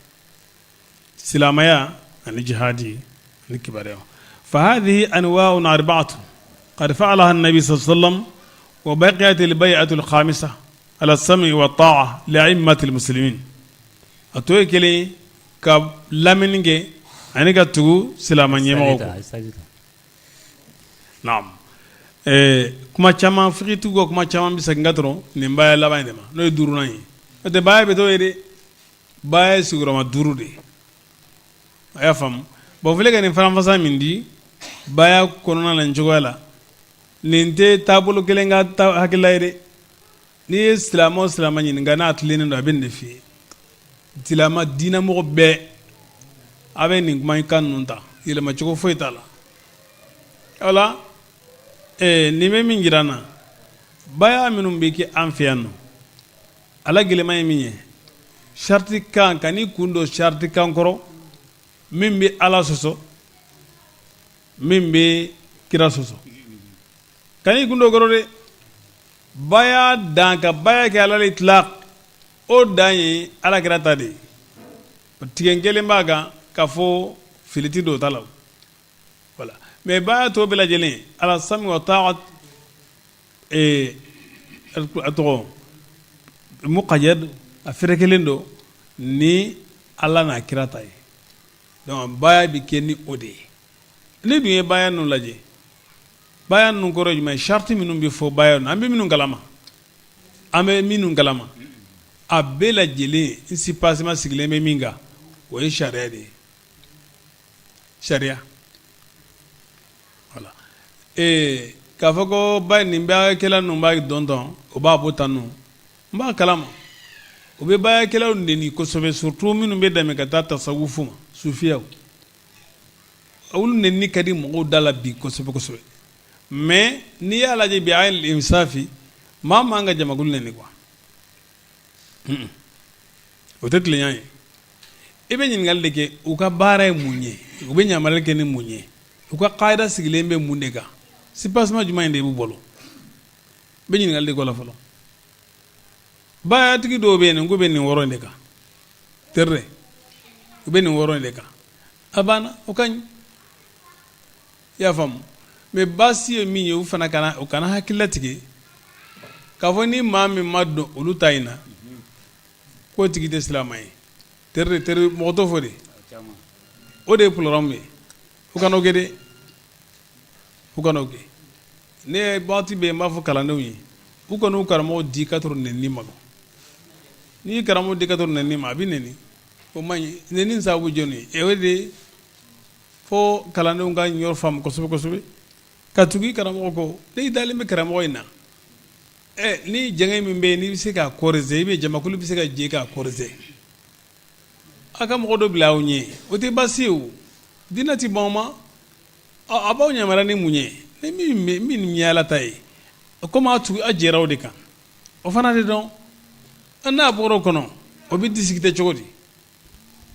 S2: silamɛya ani jihadi ani kibaruya. Fa hadhihi anwa'un arba'atu qad fa'alaha an-nabi sallallahu alaihi wasallam wa baqiyat al-bay'atu al-khamisa ala as-sam'i wa ta'a li a'immati al-muslimin. A to ye kelen ka lamɛnni kɛ ani ka tugu silamɛ ɲɛmɔgɔw kɔ. Naam, kuma caman fikitigiw ka kuma caman bɛ segin ka dɔrɔn nin baya laban in de ma, n'o ye duurunan ye. N'o tɛ, baya bɛ t'o ye dɛ. Baya ye sigiyɔrɔma duuru de ye, a y'a faamu. Bon, filɛ ka nin faranfasa min di baya kɔnɔna la nin cogoya la, nin tɛ taabolo kelen ka hakilila ye dɛ. N'i ye silamɛ o silamɛ ɲininka n'a tilennen don, a bɛ nin de f'i ye. Silamɛ diinɛmɔgɔ bɛɛ, a bɛ nin kuma kan ninnu ta, yɛlɛmacogo foyi t'a la. Wala nin bɛ min jira an na, baya minnu bɛ kɛ an fɛ yan nɔ, a la gɛlɛman ye min ye, sariti kan, kan'i kun don sariti kan kɔrɔ min bɛ Ala sɔsɔ, min bɛ kira sɔsɔ, kan'i kun don o kɔrɔ dɛ. Baya dan ka baya kɛ alal itlaq, o dan ye Ala kira ta de ye. Tigɛ kelen b'a kan k'a fɔ fili tɛ don o ta la. Voilà, mais baya tɔ bɛɛ lajɛlen, ala sami wa taat, a tɔgɔ muqayyad, a fɛrɛkelen don ni Ala n'a kira ta ye. Donc baya bɛ kɛ ni o de ye. N'i dun ye baya ninnu lajɛ, baya ninnu kɔrɔ ye jumɛn ye? Sariti minnu bɛ fɔ baya ninnu, an bɛ minnu kalama, an bɛ minnu kalama, a bɛɛ lajɛlen n soubassement sigilen bɛ min kan, o ye sariya de ye, sariya. Voilà, ee k'a fɔ ko ba nin bayakɛla ninnu b'a dɔn dɔn, o b'a bɔ tan nɔ, n b'a kalama, u bɛ bayakɛlaw neni kosɛbɛ, surtout minnu bɛ dɛmɛ ka taa tasawufu ma, sufiyaw, olu neni ka di mɔgɔw da la bi kosɛbɛ kosɛbɛ. Mais n'i y'a lajɛ bi, a ye insafi, maa man ka jamakulu neni quoi, o tɛ tilenya ye. I bɛ ɲininkali de kɛ, u ka baara ye mun ye, u bɛ ɲamarali kɛ ni mun ye, u ka kaida sigilen bɛ mun de kan, soubassement jumɛn de b'u bolo? I bɛ ɲininkali de k'o la fɔlɔ. Bayatigi dɔw bɛ yen, k'u bɛ nin wɔɔrɔ in de kan, teri u bɛ nin wɔɔrɔ in de kan, a banna, o ka ɲi, i y'a faamu. Mais baasi ye min ye, u fana kana, u kana hakili latigɛ k'a fɔ ni maa min ma don olu ta in na, k'o tigi tɛ silamɛ ye. Teri teri, mɔgɔ t'o fɔ de, o de ye problème ye. U kana o kɛ dɛ, u kana o kɛ. Ne ye waati bɛɛ n b'a fɔ kalandenw ye, u kana u karamɔgɔ di ka tɔrɔ nɛni ma. N'i ye karamɔgɔ di ka tɔrɔ nɛni ma, a bɛ nɛni, o man ɲi. Nɛni sababu jɔn ye? O de fo kalandenw ka yɔrɔ faamu kosɛbɛ kosɛbɛ, ka tugu i karamɔgɔ kɔ. N'i dalen bɛ karamɔgɔ in na, ɛ ni jɛngɛ min bɛ yen, n'i bɛ se k'a corriger, i bɛ jamakulu bɛ se ka jɛ k'a corriger, a ka mɔgɔ dɔ bila aw ɲɛ, o tɛ baasi ye. O diinɛ tɛ ban o ma. A b'aw yamaruya ni mun ye? Ni min ye Ala ta ye, komi a tugu a jɛra o de kan, o fana de dɔn. N'a bɔra o kɔnɔ, o bɛ discuter cogo di?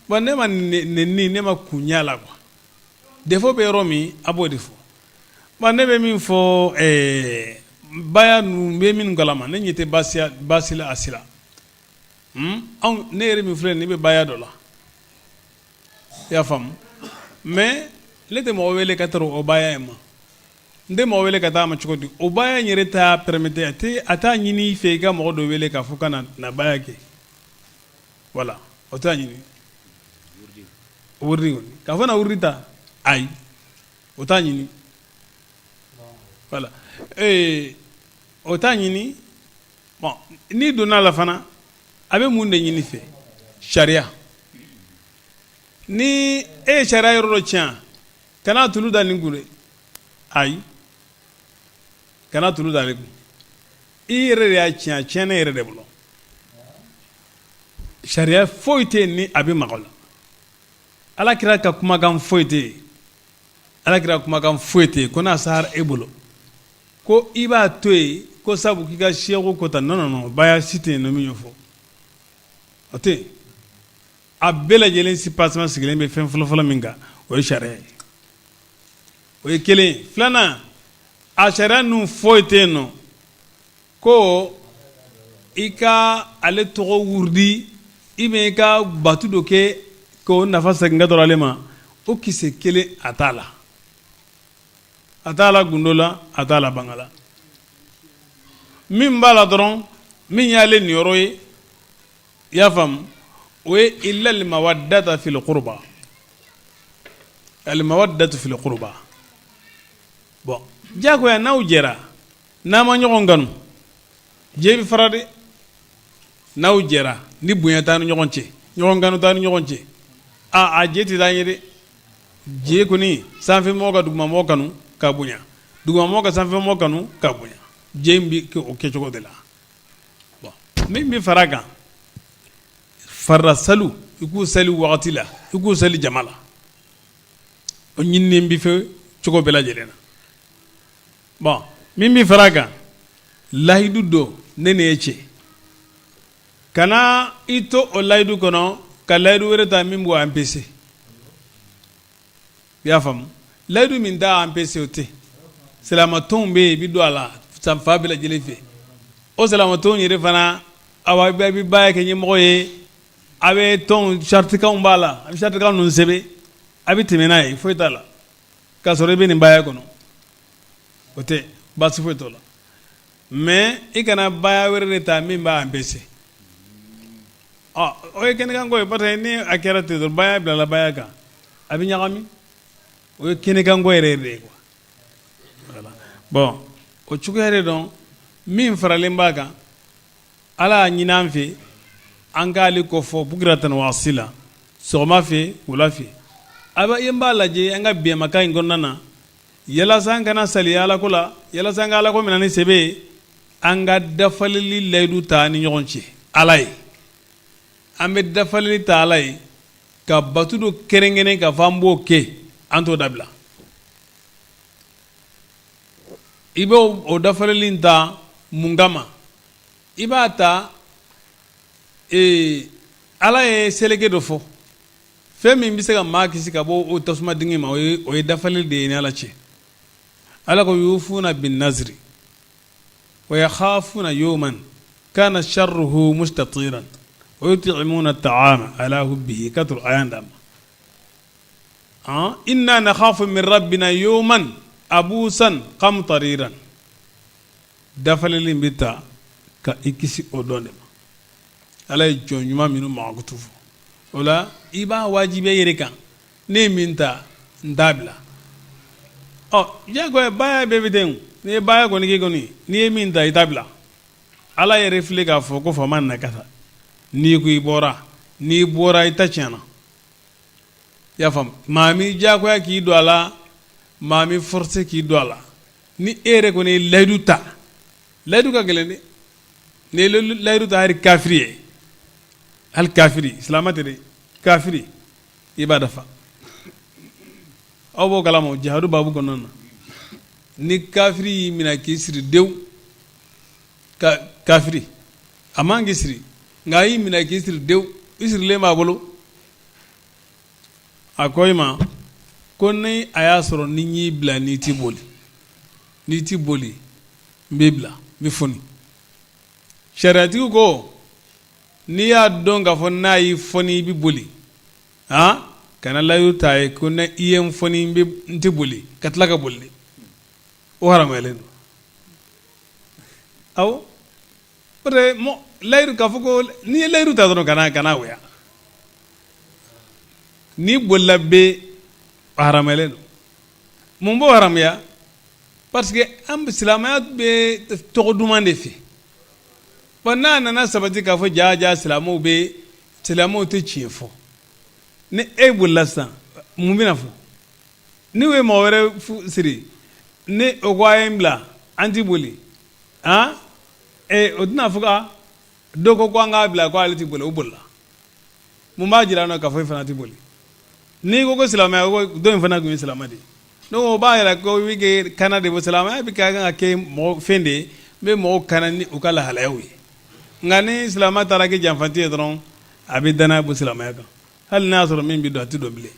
S2: Bon, ne ma nɛni, ne ma kun y'a la quoi. Défaut bɛ yɔrɔ min, a b'o de fɔ. Bon, ne bɛ min fɔ, baya ninnu bɛ minnu kalama, ne ɲɛ tɛ baasi la a sira. Anw, ne yɛrɛ min filɛ, ne bɛ baya dɔ la, i y'a faamu, mais ne tɛ mɔgɔ wele ka taa o baya in ma. N tɛ mɔgɔ wele ka taa a ma cogo di? O baya in yɛrɛ t'a permettre, a t'a ɲini i fɛ i ka mɔgɔ dɔ wele k'a fɔ ka na baya kɛ. Voilà, o t'a ɲini. Wurudi kɔni, k'a fɔ na wurudi ta, ayi, o t'a ɲini. Voilà, ee o t'a ɲini. Bon, n'i donna a la fana, a bɛ mun de ɲini fɛ? Sariya. Ni e ye sariya yɔrɔ dɔ tiɲɛ, kana tulu da nin kun dɛ, ayi, kana tulu da ale kun. I yɛrɛ de y'a tiɲɛ, a tiɲɛna e yɛrɛ de bolo. Sariya foyi tɛ yen ni a bɛ maga o la. Ala kira ka kumakan foyi tɛ yen, Ala kira kumakan foyi tɛ yen ko n'a sara e bolo ko i b'a to yen ko sabu k'i ka seko ko ta. Non, non, non, baya si tɛ yen nɔ min y'o fɔ, o tɛ yen. A bɛɛ lajɛlen soubassement sigilen bɛ fɛn fɔlɔfɔlɔ min kan, o ye sariya ye, o ye kelen ye. Filanan, a sariya ninnu foyi tɛ yen nɔ ko i ka ale tɔgɔ wurudi, i bɛ i ka batu dɔ kɛ k'o nafa segin ka dɔrɔn ale ma, o kisɛ kelen a t'a la, a t'a la gundo la, a t'a la banga la. Min b'a la dɔrɔn, min y'ale niyɔrɔ ye, i y'a faamu, o ye illa al-mawaddata fil qurba, al-mawaddatu fil qurba. Bon, diyagoya n'aw jɛra, n'a ma ɲɔgɔn kanu, jɛ bɛ fara dɛ. N'aw jɛra ni bonya t'aw ni ɲɔgɔn cɛ, ɲɔgɔn kanu t'aw ni ɲɔgɔn cɛ, a jɛ tɛ taa ɲɛ dɛ. Jɛ kɔni, sanfɛmɔgɔ ka dugumamɔgɔ kanu ka bonya, dugumamɔgɔ ka sanfɛmɔgɔ kanu ka bonya, jɛ in bɛ o kɛcogo de la. Min bɛ fara kan, farida saliw, i k'u sali wagati la, i k'u sali jama la, o ɲininen b'i fɛ cogo bɛɛ lajɛlen na. Bon, min bɛ fara kan, layidu don ne ni e cɛ, kana i to o layidu kɔnɔ ka layidu wɛrɛ ta min b'o empêcher. I y'a faamu? Layidu min t'a empêcher, o tɛ. Silamatɔnw bɛ yen, i bɛ don a la san fan bɛɛ lajɛlen fɛ. O silamatɔnw yɛrɛ fana, awa, i bɛ baara kɛ ɲɛmɔgɔ ye, a bɛ tɔn saritikanw b'a la, a bɛ saritikan ninnu sɛbɛn, a bɛ tɛmɛ n'a ye, foyi t'a la. K'a sɔrɔ i bɛ nin baaya kɔnɔ, o tɛ baasi foyi t'o la. Mais i kana baaya wɛrɛ de ta min b'a empêcher. Ɔ, o ye kɛnɛkanko ye, parce que ni a kɛra ten dɔrɔn, baaya bilala baaya kan, a bɛ ɲagami. O ye kɛnɛkanko yɛrɛ de ye quoi. Voilà. Bon, o cogoya de dɔn min faralen b'a kan, Ala y'a ɲini an fɛ an k'ale kofɔ bukuratan wa asila, sɔgɔma fɛ, wula fɛ. A b'a b'a lajɛ an ka bɛnmakan in kɔnɔna na, yalasa an kana saliya Ala ko la, yalasa an ka Ala ko minɛ ni sɛbɛ ye, an ka dafalili layidu ta ni ɲɔgɔn cɛ Ala ye. An bɛ dafalili ta Ala ye ka bato dɔ kɛrɛnkɛrɛn k'a fɔ an b'o kɛ, an t'o dabila. I b'o o dafalili ta mun kama? I b'a ta ee, Ala ye seleke dɔ fɔ, fɛn min bɛ se ka maa kisi ka bɔ o tasuma dingɛ ma, o ye dafalili de ye ni Ala cɛ. Ala ko yufuna bin naziri wa yakhafuna yawman kana sharruhu mustatiran wa yut'imuna ta'ama ala hubbihi ka turu ayan dama inna nakhafu min rabbina yawman abusan qamtariran. Dafalili bɛ ta ka i kisi o dɔn de ma. Ala ye jɔn ɲuman minnu mankutu fɔ, o la i b'a wajibiya i yɛrɛ kan, ne ye min ta, n t'a bila. Ɔ, diyagoya baaya bɛɛ bɛ ten. N'i ye baaya kɔni kɛ kɔni, n'i ye min ta, i t'a bila. Ala yɛrɛ filɛ k'a fɔ ko faman nakasa, n'i ko i bɔra, n'i bɔra, i ta tiɲɛna. I y'a faamu? Maa m'i diyagoya k'i don a la, maa m'i forcer k'i don a la. Ni e yɛrɛ kɔni ye layidu ta, layidu ka gɛlɛn dɛ. N'i ye layidu ta, hali kafiri ye, hali kafiri, silamɛ tɛ dɛ, kafiri, i b'a dafa. Aw b'o kalama jihadu babu kɔnɔna na. Ni kafiri y'i minɛ k'i siri dewu, ka kafiri a man k'i siri, nka a y'i minɛ k'i siri dewu, i sirilen b'a bolo, a ko i ma ko ni a y'a sɔrɔ ni n y'i bila, n'i ti boli, n'i ti boli, n b'i bila, n bɛ foni. Sariyatigi ko n'i y'a dɔn k'a fɔ n'a y'i foni, i bɛ boli, han, kana layidu ta ye ko ni i ye n foni, n bɛ n tɛ boli, ka tila ka boli. O haramuyalen don. Awɔ, o de layidu k'a fɔ ko n'i ye layidu ta dɔrɔn, kana waya. N'i bolila bɛ, haramuyalen don. Mun b'o haramuya? Parce que an silamɛya bɛ tɔgɔ duman de fɛ. Bon, n'a nana sabati k'a fɔ jaa jaa silamɛw bɛ, silamɛw tɛ tiɲɛ fɔ, ni e bolila sisan, mun bɛna fɔ? N'u ye mɔgɔ wɛrɛ siri, ni o ko a ye n bila, an ti boli, han, ee, o tɛna fɔ ka dɔ ko an k'a bila ko ale ti boli, o bolila. Mun b'a jira an na k'a fɔ e fana ti boli? N'i ko ko silamɛya ko dɔ in fana tun ye silamɛ de ye, donc o b'a yira ko i bɛ kɛ kana de bɔ. Silamɛya bɛ ka kan ka kɛ mɔgɔ fɛn de ye n bɛ mɔgɔw kana ni u ka lahalayaw ye. Nka ni silamɛ taara kɛ janfanti ye dɔrɔn, a bɛ danaya bɔ silamɛya kan. Hali n'a y'a sɔrɔ min bɛ don, a tɛ don bilen.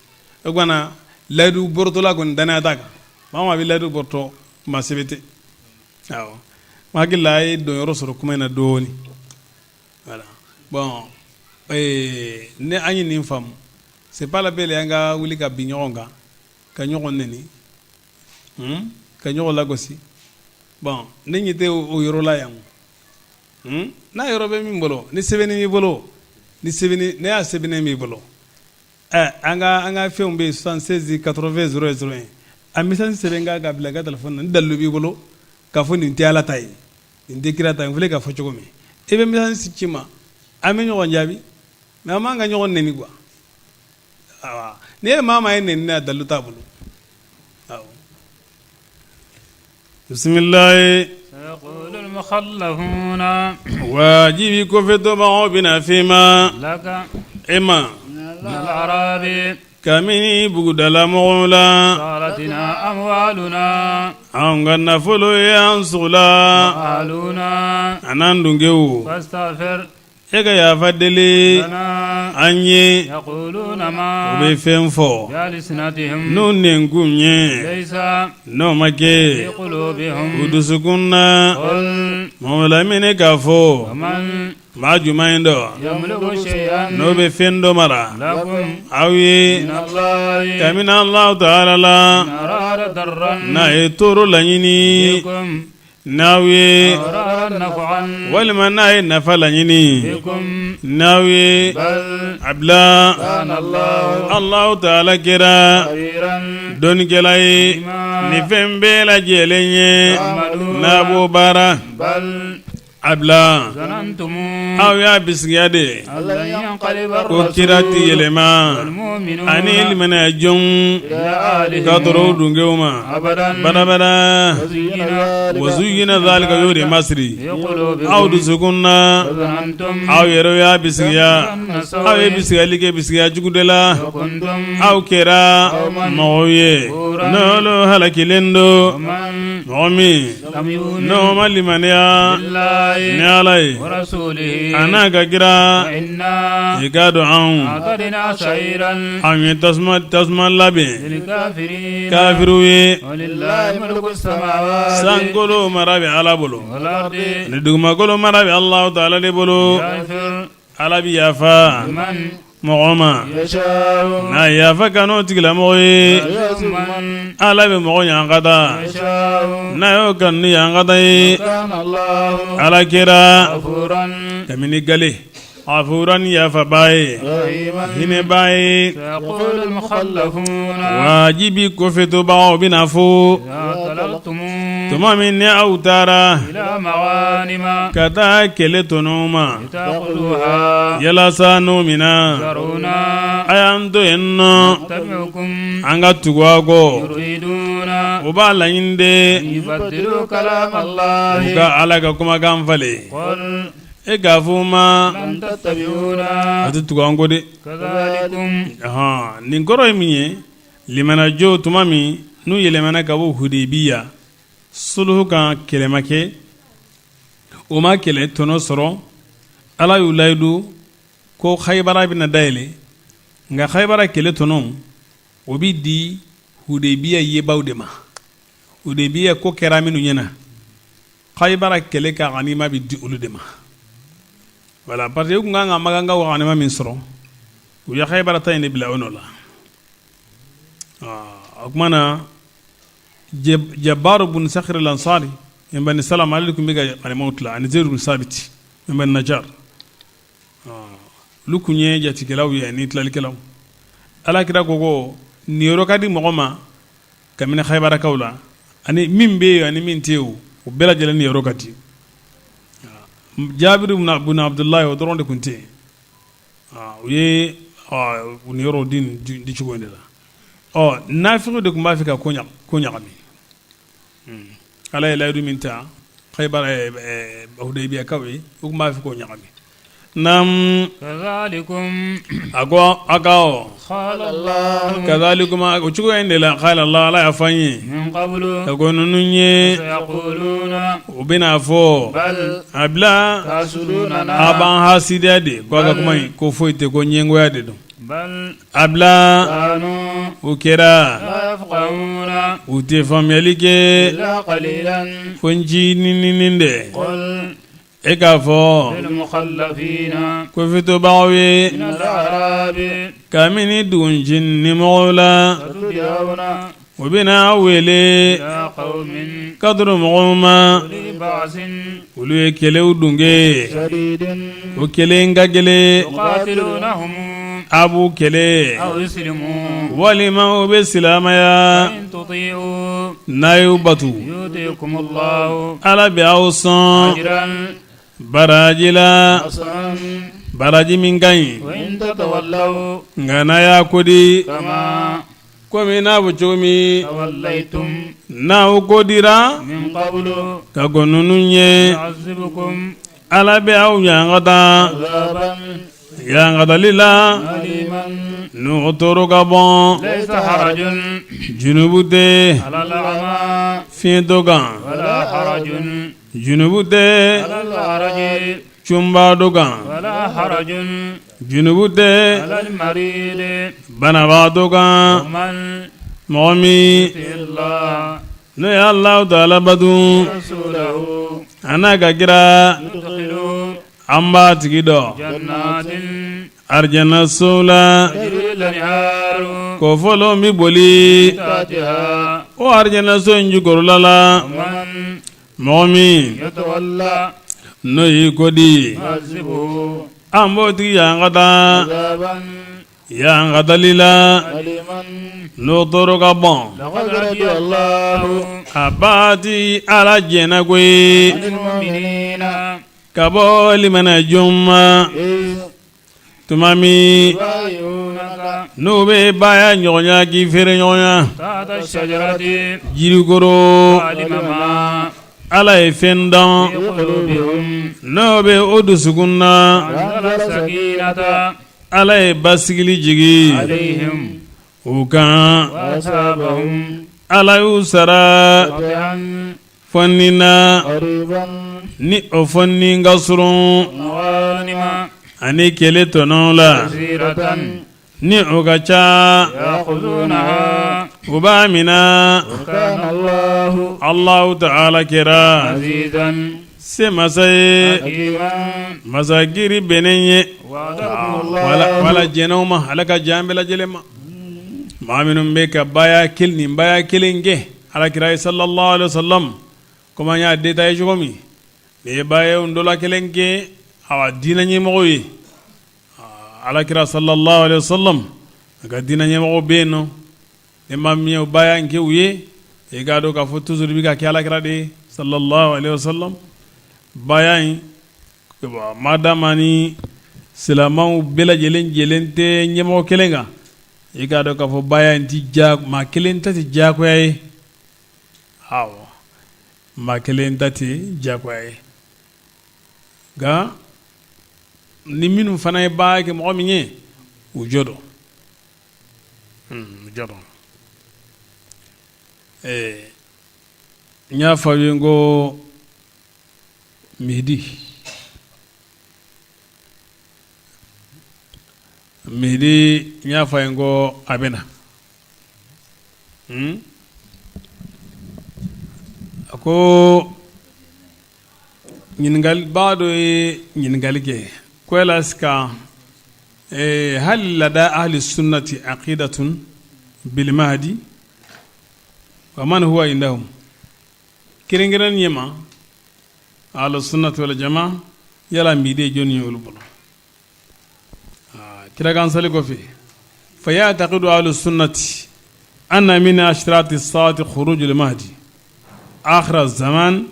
S2: O tuma na layidu bɔrɔtɔla kɔni, danaya t'a kan. Maa o maa bɛ layidu bɔrɔtɔ, maa sɛbɛ tɛ. Awɔ, n hakili la a ye donyɔrɔ sɔrɔ kuma in na dɔɔnin. Voilà. Bon, ni an ye nin faamu, c'est pas la peine an ka wuli ka bin ɲɔgɔn kan, ka ɲɔgɔn neni, ka ɲɔgɔn lagosi. Bon, ne ɲɛ tɛ o yɔrɔ la yan. N'a yɔrɔ bɛ min bolo, ni sɛbɛnni b'i bolo, ni sɛbɛnni, ne y'a sɛbɛnnen b'i bolo, ɛ, an ka fɛnw bɛ yen, 76 80 0 0. A message sɛbɛn ka bila i ka téléphone na. Ni dalilu b'i bolo k'a fɔ nin tɛ Ala ta ye, nin tɛ kira ta ye, n filɛ k'a fɔ cogo min, i bɛ message ci ma, an bɛ ɲɔgɔn jaabi. Mais an man ka ɲɔgɔn neni quoi. Awa, n'i ye maa maa ye neni na, dalilu t'a bolo. Awɔ, bisimilayi. Wajibi kɔfɛtobagaw bɛna f'i ma e ma kabini bugudalamɔgɔw la an ka nafolo ye an sogola an'an dungew e ka yafa deli an ye u bɛ fɛn fɔ n'u nɛnkun ye n'o ma kɛ u dusukun na mɔgɔ lamini k'a fɔ maa jumɛn in dɔ n'o bɛ fɛn dɔ mara aw ye kabini Alahu taala la n'a ye tɔɔrɔ laɲini n'aw ye walima n'a ye nafa laɲini n'aw ye a bila Alahu taala kɛra dɔnnikɛla ye ni fɛn bɛɛ lajɛlen ye n'a b'o baara. A bila aw y'a bisigiya de ko kira tɛ yɛlɛma ani limaniya jɔnw ka tɔɔrɔ u dungew ma badabada wa zuyina zalika y'o de masiri aw dusukun na aw yɛrɛ y'a bisigiya aw ye bisigiyali kɛ bisigiya jugu de la aw kɛra mɔgɔw ye n'olu halakilen don mɔgɔ min n'o ma limaniya ni Ala ye a n'a ka kira i k'a dɔn anw anw ye tasuma labɛn kafiriw ye sankolo mara bɛ Ala bolo ni dugumakolo mara bɛ Alahu taala de bolo Ala bɛ yafa mɔgɔ ma n'a yafa kanu o tigilamɔgɔ ye Ala bɛ mɔgɔ ɲangata n'a y'o kanu ni ɲangata ye Ala kɛra kabini gale gafuran yafabaa ye hinɛbaa ye wajibi kɔfɛtobagaw bɛna fɔ tuma min ni aw taara ka taa kɛlɛ tɔnɔ ma yalasa n'o mina a y'an to yen nɔ an ka tugu aw kɔ o b'a laɲini de u ka Ala ka kumakan falen e k'a fɔ u ma a tɛ tugu an kɔ dɛ nin kɔrɔ ye min ye limanajɔnw tuma min n'u yɛlɛmana ka bɔ Hudeyibiya suluhu kan kɛlɛ ma kɛ u ma kɛlɛ tɔnɔ sɔrɔ Ala y'u layidu ko Hayibara bɛna dayɛlɛ nka Hayibara kɛlɛ tɔnɔ o bɛ di Hudeyibiya yebaw de ma Hudeyibiya ko kɛra minnu ɲɛna Hayibara kɛlɛ ka ganima bɛ di olu de ma voilà parce que u tun kan ka Makankaw ka ganima min sɔrɔ u ye Hayibara ta in de bila o nɔ la o tuma na Jabaru bun Sakhir al-Ansari min Bani Salama ale de tun bɛ ka ganimaw tila ani Zeyidu bun Sabiti min Bani Najar olu tun ye jatikɛlaw ye ani tilalikɛlaw Ala kira ko niyɔrɔ ka di mɔgɔ ma kabini Hayibarakaw la ani min bɛ yen ani min tɛ yen o bɛɛ lajɛlen niyɔrɔ ka di Jabiri bun Abudulayi o dɔrɔn de tun tɛ yen u ye niyɔrɔ di di cogo in de la ɔ nafigiw de tun b'a fɛ ka ko ɲagami Ala ye layidu min ta Hudayibiyakaw ye u tun b'a fɛ k'o ɲagami naamu a ko a ka kazalikum o cogo in de la qala Allah Ala y'a fɔ an ye ka kɔn ninnu ɲɛ u bɛna fɔ a bila a b'an hasidiya de ko a ka kuma in ko foyi tɛ ko ɲɛngoya de don a bila o kɛra u tɛ faamuyali kɛ fo ncinin de e k'a fɔ kɔfɛtobagaw ye kabini dugu ncinin mɔgɔw la U bɛna aw wele ka dɔrɔn mɔgɔw ma olu ye kɛlɛw dunge o kɛlɛ ka gɛlɛn a b'u kɛlɛ walima u bɛ silamɛya n'a y'u bato Ala bɛ aw sɔn baraji la baraji min ka ɲi nka n'a y'a ko di. Komi n'a fɔ cogo min n'aw ko dira ka kɔn ninnu ɲɛ, Ala bɛ aw ɲangata ɲangatali la n'o tɔɔrɔ ka bon, junubu tɛ fiyentɔ kan, junubu tɛ cunbaatɔ kan, junubu tɛ banabaatɔ kan, mɔgɔ min n'o ye Alahu taala bato a n'a ka kira an b'a tigi don arijanaso la kɔfɔlɔn bɛ boli o arijanaso in jukɔrɔla la mɔgɔ min n'o y'i kɔ di an b'o tigi ɲangata ɲangatali la n'o tɔɔrɔ ka bon a baati Ala jɛnna koyi ka bɔ limaniya jɔn ma tuma min n'u bɛ baya ɲɔgɔnya k'i feere ɲɔgɔnya jiri kɔrɔ Ala ye fɛn dɔn n'o bɛ o dusukun na. Ala ye basigili jigin u kan Ala y'u sara fɔni na ni o fɔni ka surun ani kɛlɛ tɔnɔ la ni o ka ca u b'a mina Alahu taala kɛra se masa ye masa kiri bɛnnen ye wala jɛnɛw ma ala ka jan bɛɛ lajɛlen ma maa minnu bɛ ka baya kelen nin baya kelen kɛ ala kira ye sallallahu alaihi wasallam komi an y'a détaillé cogo min nin ye baya dɔ la kelen kɛ awa diinɛ ɲɛmɔgɔ ye ala kira sallallahu alaihi wasallam a ka diinɛ ɲɛmɔgɔ bɛ yen nɔ ni maa min ye baya in kɛ u ye i k'a dɔn k'a fɔ toujours i bɛ ka kɛ ala kira de ye sallallahu alaihi wasallam baya in madama ni silamɛw bɛɛ lajɛlen jɛlen tɛ ɲɛmɔgɔ kelen kan i k'a dɔn k'a fɔ baya in ti ja maa kelen ta tɛ diyagoya ye awɔ maa kelen ta tɛ diyagoya ye nka ni minnu fana ye baya kɛ mɔgɔ min ye u jo don u jo don n y'a fɔ aw ye ko midi midi n y'a fɔ a ye ko a bɛ na a ko ɲininkalibaa dɔ ye ɲininkali kɛ ko yala est-ce que hal lada ahli sunnati aqidatun bil mahdi wa man huwa indahum kɛrɛnkɛrɛn ɲɛma ahli sunnati wal jamaa yala midi ye jɔnni ye olu bolo kira kan sali kɔfɛ fa ya'taqidu ahlu sunnati anna min ashrati saati khurujul mahdi akhira zaman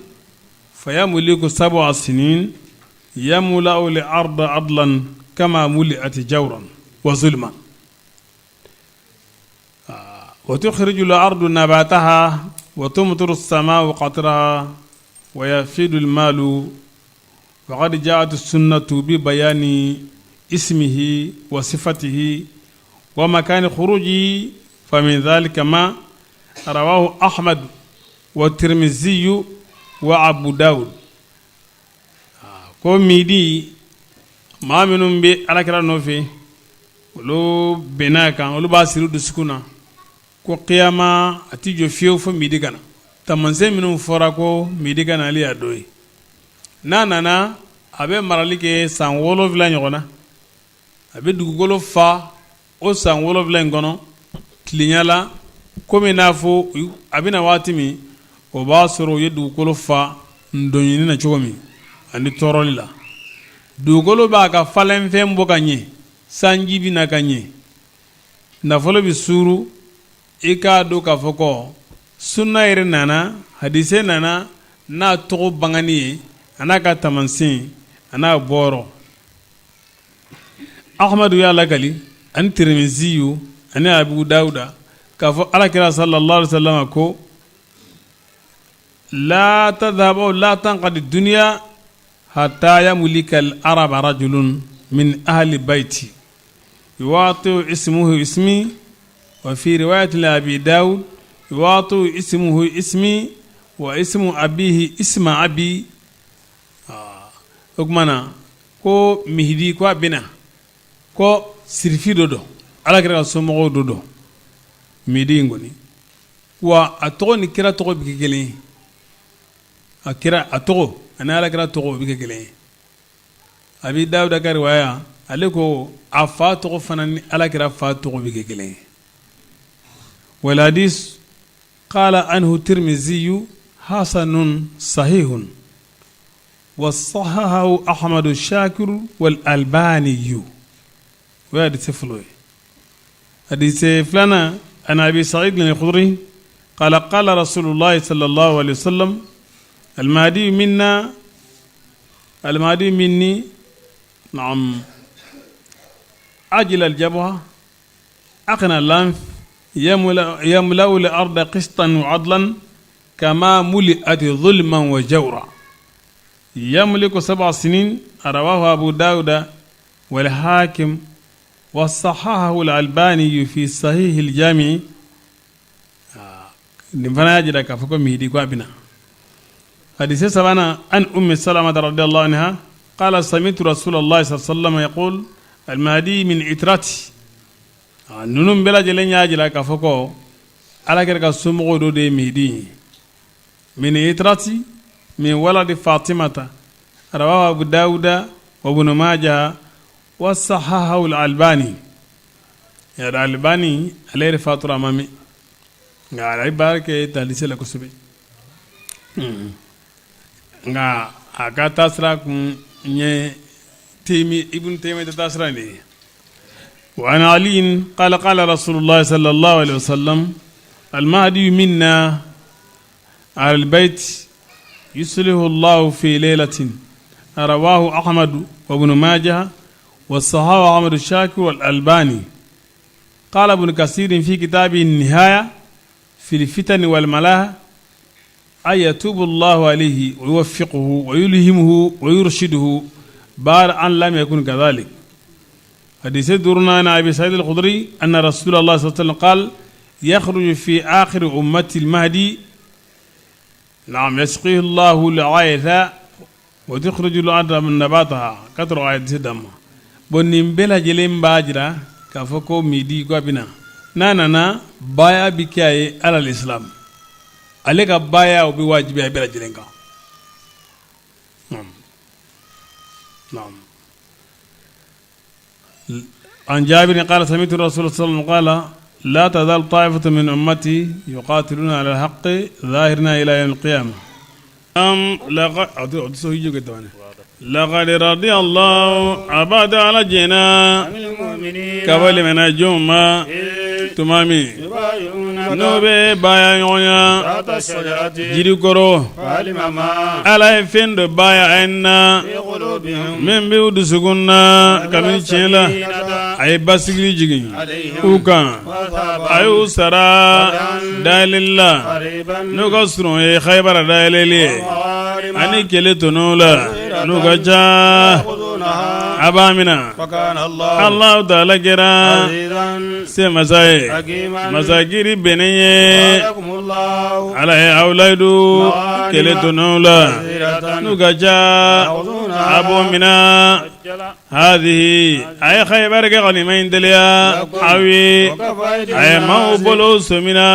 S2: fa yamliku sab'a sinin yamla'u al-arda adlan kama muli'at jawran wa zulman wa tukhriju al-ardu nabataha wa tumtiru as-sama'u qatraha wa yafidu al-malu wa qad ja'at as-sunnatu bi bayani ismihi wa sifatihi wa makani khurujihi fa min dhalika ma rawahu Ahmad wa Tirmizi wa Abu Dawud ko midi maa minnu bɛ alakira nɔfɛ olu bɛnna kan olu b'a siri dusukun na ko kiyama a tɛ jɔ fiyewu fo midi ka na taamasiyɛn minnu fɔra ko midi ka na ale y'a dɔ ye n'a nana a bɛ marali kɛ san 7 ɲɔgɔn na a bɛ dugukolo fa o san 7 in kɔnɔ tilenya la komi n'a fɔ a bɛna waati min o b'a sɔrɔ u ye dugukolo fa ndonɲini na cogo min ani tɔɔrɔli la dugukolo b'a ka falenfɛn bɔ ka ɲɛ sanji bɛ na ka ɲɛ nafolo bɛ suuru i k'a dɔn k'a fɔ ko sunna yɛrɛ nana hadise nana n'a tɔgɔ bangani ye a n'a ka taamasiyɛn a n'a bɔyɔrɔ Ahmadu y'a lakali ani Tirimiziyu ani Abu Dawuda K'a fɔ ala kira sallallahu alaihi wasallam ko la tadhhabu la tanqadi dunya hatta yamlika al-araba rajulun min ahli bayti yuwati ismuhu ismi wa fi riwayati abi dawud yuwati ismuhu ismi wa ismu abihi isma abi. O tuma na ko mihidi ko a bɛ na ko sirifi dɔ don, ala kira ka somɔgɔw dɔ don mihidi in kɔni, wa a tɔgɔ ni kira tɔgɔ bɛ kɛ kelen ye. A kira a tɔgɔ ani ala kira tɔgɔ bɛ kɛ kelen ye. Abi dawuda ka riwaya, ale ko a fa tɔgɔ fana ni ala kira fa tɔgɔ bɛ kɛ kelen ye. Wal hadis qala anhu tirmiziyu hasanun sahihun wa sahahahu ahmadu shakiru wal albaniyu. O ye hadisi fɔlɔ ye. Hadisi filanan, an abi sa'id al-khudri qala qala rasulullah sallallahu alaihi wasallam al-mahdi minna al-mahdi minni na'am ajil al-jabha aqna al-anf yamla'u al-arda qistan wa adlan kama muli'at zulman wa jawra yamliku sab'a sinin. Rawahu abu dawuda wal hakim wa sahahahu al-albani fi sahih al-jami. Nin fana y'a jira k'a fɔ ko mihidi ko a bɛ na. Hadisi sabanan, an ummi salamata radiyallahu anha qala sami'tu rasulallahi sallallahu alaihi wasallam yaqul al-mahdi min itrati. Ninnu bɛɛ lajɛlen y'a jira k'a fɔ ko ala kira ka somɔgɔw dɔ de ye mihidi ye. Min itrati min waladi fatimata. Rawahu abu dawuda wa ibn majah wa sahahahu al-albani. Yɛrɛ albani, ale yɛrɛ fatura a ma mɛn, nka a ye baara kɛ hadisi la kosɛbɛ, nka a ka taasira kun ye temi ibn taymiya taasira de ye. Wa an ali qala qala rasulullah sallallahu alaihi wasallam al-mahdi minna al-bayt yuslihu Allah fi laylatin. Rawahu ahmad wa ibn majah wa sahahahu ahmad shakir wal albani. Qala ibn kasir fi kitabi nihaya fi al-fitan wal malaha ay yatubu Allahu alayhi wa yuwaffiquhu wa yulhimuhu wa yurshiduhu ba'da an lam yakun kadhalik. Hadisi duurunan, abi sa'id al-khudri anna rasulullah sallallahu alaihi wasallam qala yakhruju fi akhir ummati al-mahdi na'am yasqihi Allahu al-ghaytha wa tukhriju al-ardha min nabataha ka tɔrɔ hadisi dama. Bon, nin bɛɛ lajɛlen b'a jira k'a fɔ ko mihidi ko a bɛ na. N'a nana, baya bɛ kɛ a ye alal islam, ale ka baya o bɛ wajibiya bɛɛ lajɛlen kan. Naam. An jabir qala sami'tu rasul sallallahu alaihi wasallam qala la tazal ta'ifatu min ummati yuqatiluna ala al-haqqi zahirina ila yawm al-qiyamah. Am laqad radiyallahu abada ala jɛnna ka bɔ limaniya jɔnw ma tuma min n'o bɛ baya ɲɔgɔnya jiri kɔrɔ. Ala ye fɛn dɔ baya a na min bɛ u dusukun na kabini tiɲɛ la, a ye basigi jigin u kan, a y'u sara dayɛlɛli la n'o ka surun ye Hayibara dayɛlɛli ye ani kɛlɛ tɔnɔw la n'u ka ca a b'a minɛ. Alahu taala kɛra se masa ye, masa kiri bɛnnen ye. Ala ye aw layidu kɛlɛ tɔnɔw la n'u ka ca a b'o minɛ. Hadihi a ye Hayibara kɛ ganima in teliya aw ye, a ye maaw bolo sɔmina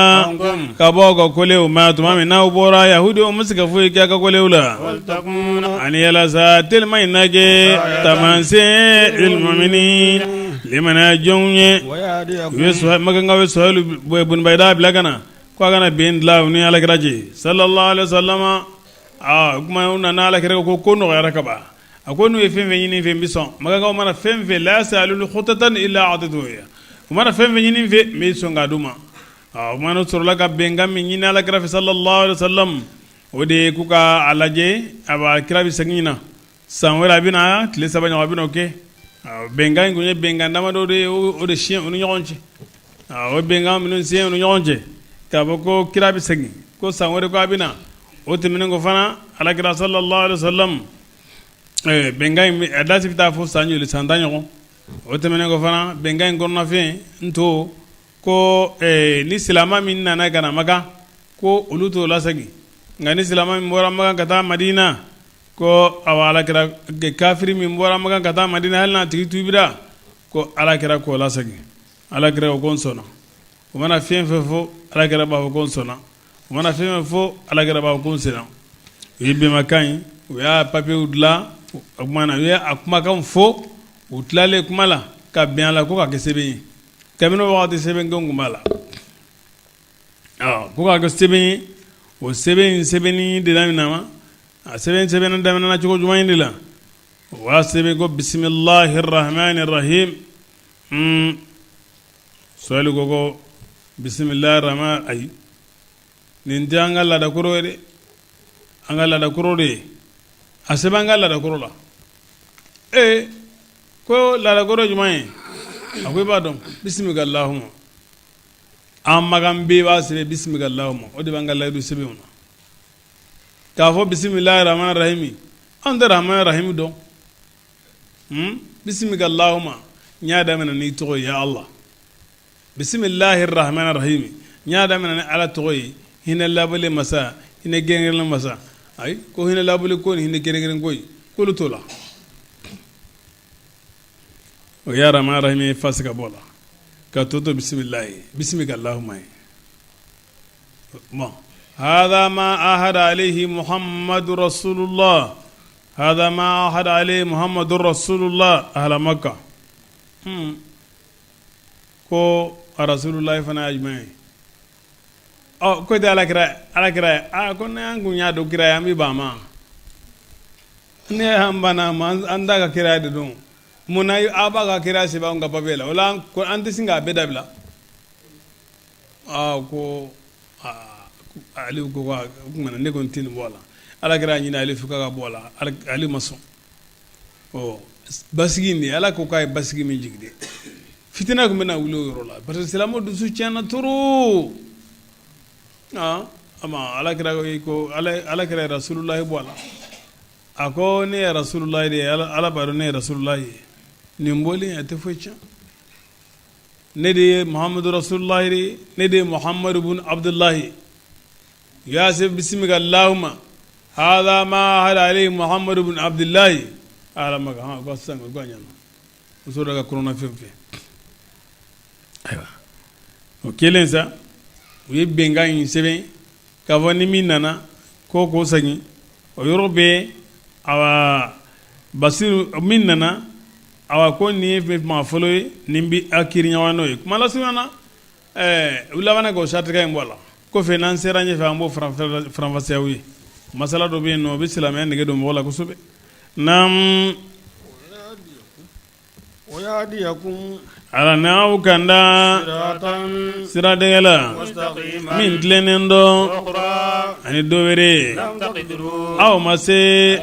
S2: ka bɔ aw ka kolew ma tuma min n'aw bɔra yahudiw ma se ka foyi kɛ a ka kolew la, ani yalasa telima in na kɛ taamasiyɛn lilmuminin limaniya jɔnw ye. U ye makankaw ye Suhayili bun Bayda bila ka na ko a ka na bɛn dilan u ni alakira cɛ sallallahu alaihi wasallam. Aa, o tuma u nana, alakira ko ko nɔgɔyara ka ban. A ko n'u ye fɛn fɛn ɲini n fɛ, n bɛ sɔn. Makankaw mana fɛn fɛn la yasaluni khutatan illa a'taytuhu, u mana fɛn fɛn ɲini n fɛ, n bɛ sɔn k'a d'u ma. O tuma n'u sɔrɔla ka bɛnkan min ɲini alakira fɛ sallallahu alaihi wasallam, o de ye k'u ka a lajɛ, a b'a kira bɛ segin na san wɛrɛ, a bɛ na tile 3 ɲɔgɔn, a bɛ n'o kɛ. Bɛnkan in kun ye bɛnkan damadɔ de ye, o de siɲɛ u ni ɲɔgɔn cɛ. O bɛnkan minnu siɲɛ ni ɲɔgɔn cɛ k'a fɔ ko kira bɛ segin ko san wɛrɛ ko a bɛ na, o tɛmɛnen kɔ fana, alakira sallallahu alaihi wasallam, bɛnkan in a date bɛ taa fo san joli? San 10 ɲɔgɔn. O tɛmɛnen kɔ fana, bɛnkan in kɔnɔnafɛn n to ko ni silamɛ min nana ka na Makan, ko olu t'o lasegin, nka ni silamɛ min bɔra Makan ka taa Madina, ko awa alakira, kafiri min bɔra Makan ka taa Madina, hali n'a tigi tubira, ko alakira k'o lasegin. Alakira ko n sɔnna. O mana fɛn fɛn fɔ, alakira b'a fɔ ko n sɔnna. O mana fɛn fɛn fɔ, alakira b'a fɔ ko n sɔnna. U ye bɛnbakan in, u y'a papiyew dilan. O tuma na, u ye a kumakan fɔ. U tilalen kuma la ka bɛn a la ko ka kɛ sɛbɛn ye. Kabini o wagati, sɛbɛn tun b'a la ko k'a kɛ sɛbɛn ye. O sɛbɛn in sɛbɛnni de daminɛna. A sɛbɛn sɛbɛnni daminɛna cogo jumɛn in de la? O y'a sɛbɛn ko bisimilahi rahmani rahim. Suhayili ko bisimilahi rahman, ayi, nin tɛ an ka laadakɔrɔ ye dɛ. An ka laadakɔrɔ de ye a sɛbɛn an ka laadakɔrɔ la. Ee, ko laadakɔrɔ jumɛn ye? A ko i b'a dɔn, bisimila allahuma, an Makan bɛɛ b'a sɛbɛn bisimila allahuma. O de b'an ka layidu sɛbɛnw na k'a fɔ bisimilahi rahmani rahimi. An tɛ rahmani rahimi dɔn. Bisimila allahuma, n y'a daminɛ n'i tɔgɔ ye, ya Allah. Bisimilahi rahmani rahimi, n y'a daminɛ ni Ala tɔgɔ ye, hinɛ labɔlen masa, hinɛ kɛrɛnkɛrɛn masa. Ayi, ko hinɛ labɔlen ko ni hinɛ kɛrɛnkɛrɛn ko in, k'olu t'o la. O ya rahmani rahimi fasi ka bɔ la ka to to bisimilahi, bisimila allahuma ye. Bon, hada ma ahada alayhi Muhammadu rasulullah, hada ma ahada alayhi Muhammadu rasulullah ahla Makka. Ko rasulullah fana ye jumɛn ye? Ɔ, ko tɛ alakira, alakira ye. Aa, ko ne an kun y'a dɔn kira ye, an bɛ ban ma. Ne y'an banna ma, an t'a ka kiraya de dɔn. Mun na aw b'a ka kiraya sɛbɛn anw ka papiye la? O la, an tɛ sin k'a bɛɛ dabila. Aa, ko Ali ko o tuma ne kɔni tɛ nin bɔ a la. Alakira y'a ɲini Ali fɛ k'a ka bɔ a la, Ali ma sɔn. Ɔ, basigi in de, Ala ko k'a ye basigi min jigin dɛ, fitina tun bɛna wuli o yɔrɔ la, parce que silamɛw dusu tiɲɛna trop. Aa, alakira ko, alakira ye rasululahi bɔ a la. A ko ne ye rasululahi de ye, Ala b'a dɔn ne ye rasululahi ye. Nin bɔlen, a tɛ foyi tiɲɛ. Ne de ye Muhamadu rasululahi de ye, ne de ye Muhamadu bun Abudulahi. Ya se bisimila allahuma, hada ma ahada alayhi Muhamadu bun Abudulahi ala ma hɔn ko sisan ko ɲɛna muso dɔ ka kɔnɔna fɛn fɛ. Ayiwa, o kelen sa, u ye bɛnkan in sɛbɛn k'a fɔ ni min nana ko k'o segin. O yɔrɔ bɛ, awa, Basiru min nana, awa, ko nin ye maa fɔlɔ ye, nin bɛ a kiri ɲɔgɔn n'o ye. Kuma lasurunya na, u labanna k'o saritikan in bɔ a la. Kɔfɛ, n'an sera ɲɛfɛ, an b'o faranfasiya ye. Masala dɔ bɛ yen nɔ, o bɛ silamɛya nege don mɔgɔ la kosɛbɛ. Naam. Ala n'aw kanda sira dɛgɛ la min tilennen dɔn ani dɔ wɛrɛ, aw ma se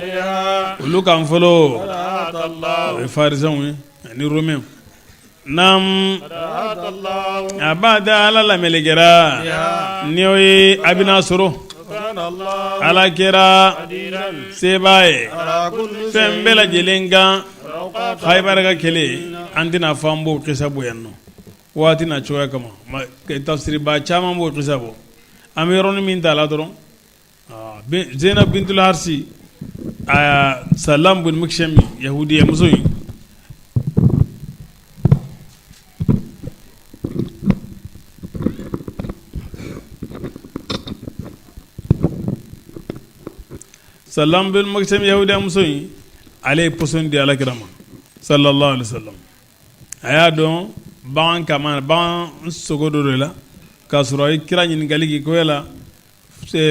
S2: olu kan fɔlɔ. O ye farisɛnw ye ani Romainw. Naam, a b'a da Ala lamelekera ni o ye, a bɛna sɔrɔ Ala kɛra sebaa ye fɛn bɛɛ lajɛlen kan. Hayibara ka kɛlɛ, an tɛna fɔ an b'o kisa bɔ yan nɔ waati na cogoya kama. Tafsiriba caman b'o kisa bɔ. An bɛ yɔrɔnin min ta la dɔrɔn, Zeynab bintul Harisi, Salam bun Mikshami, yahudiya muso in. Salam bin Mikshami, yahudiya muso in, ale ye pɔsɔni di alakira ma sallallahu alaihi wasallam. A y'a dɔn bagan kama, bagan sogo dɔ de la, k'a sɔrɔ a ye kira ɲininkali kɛ ko yala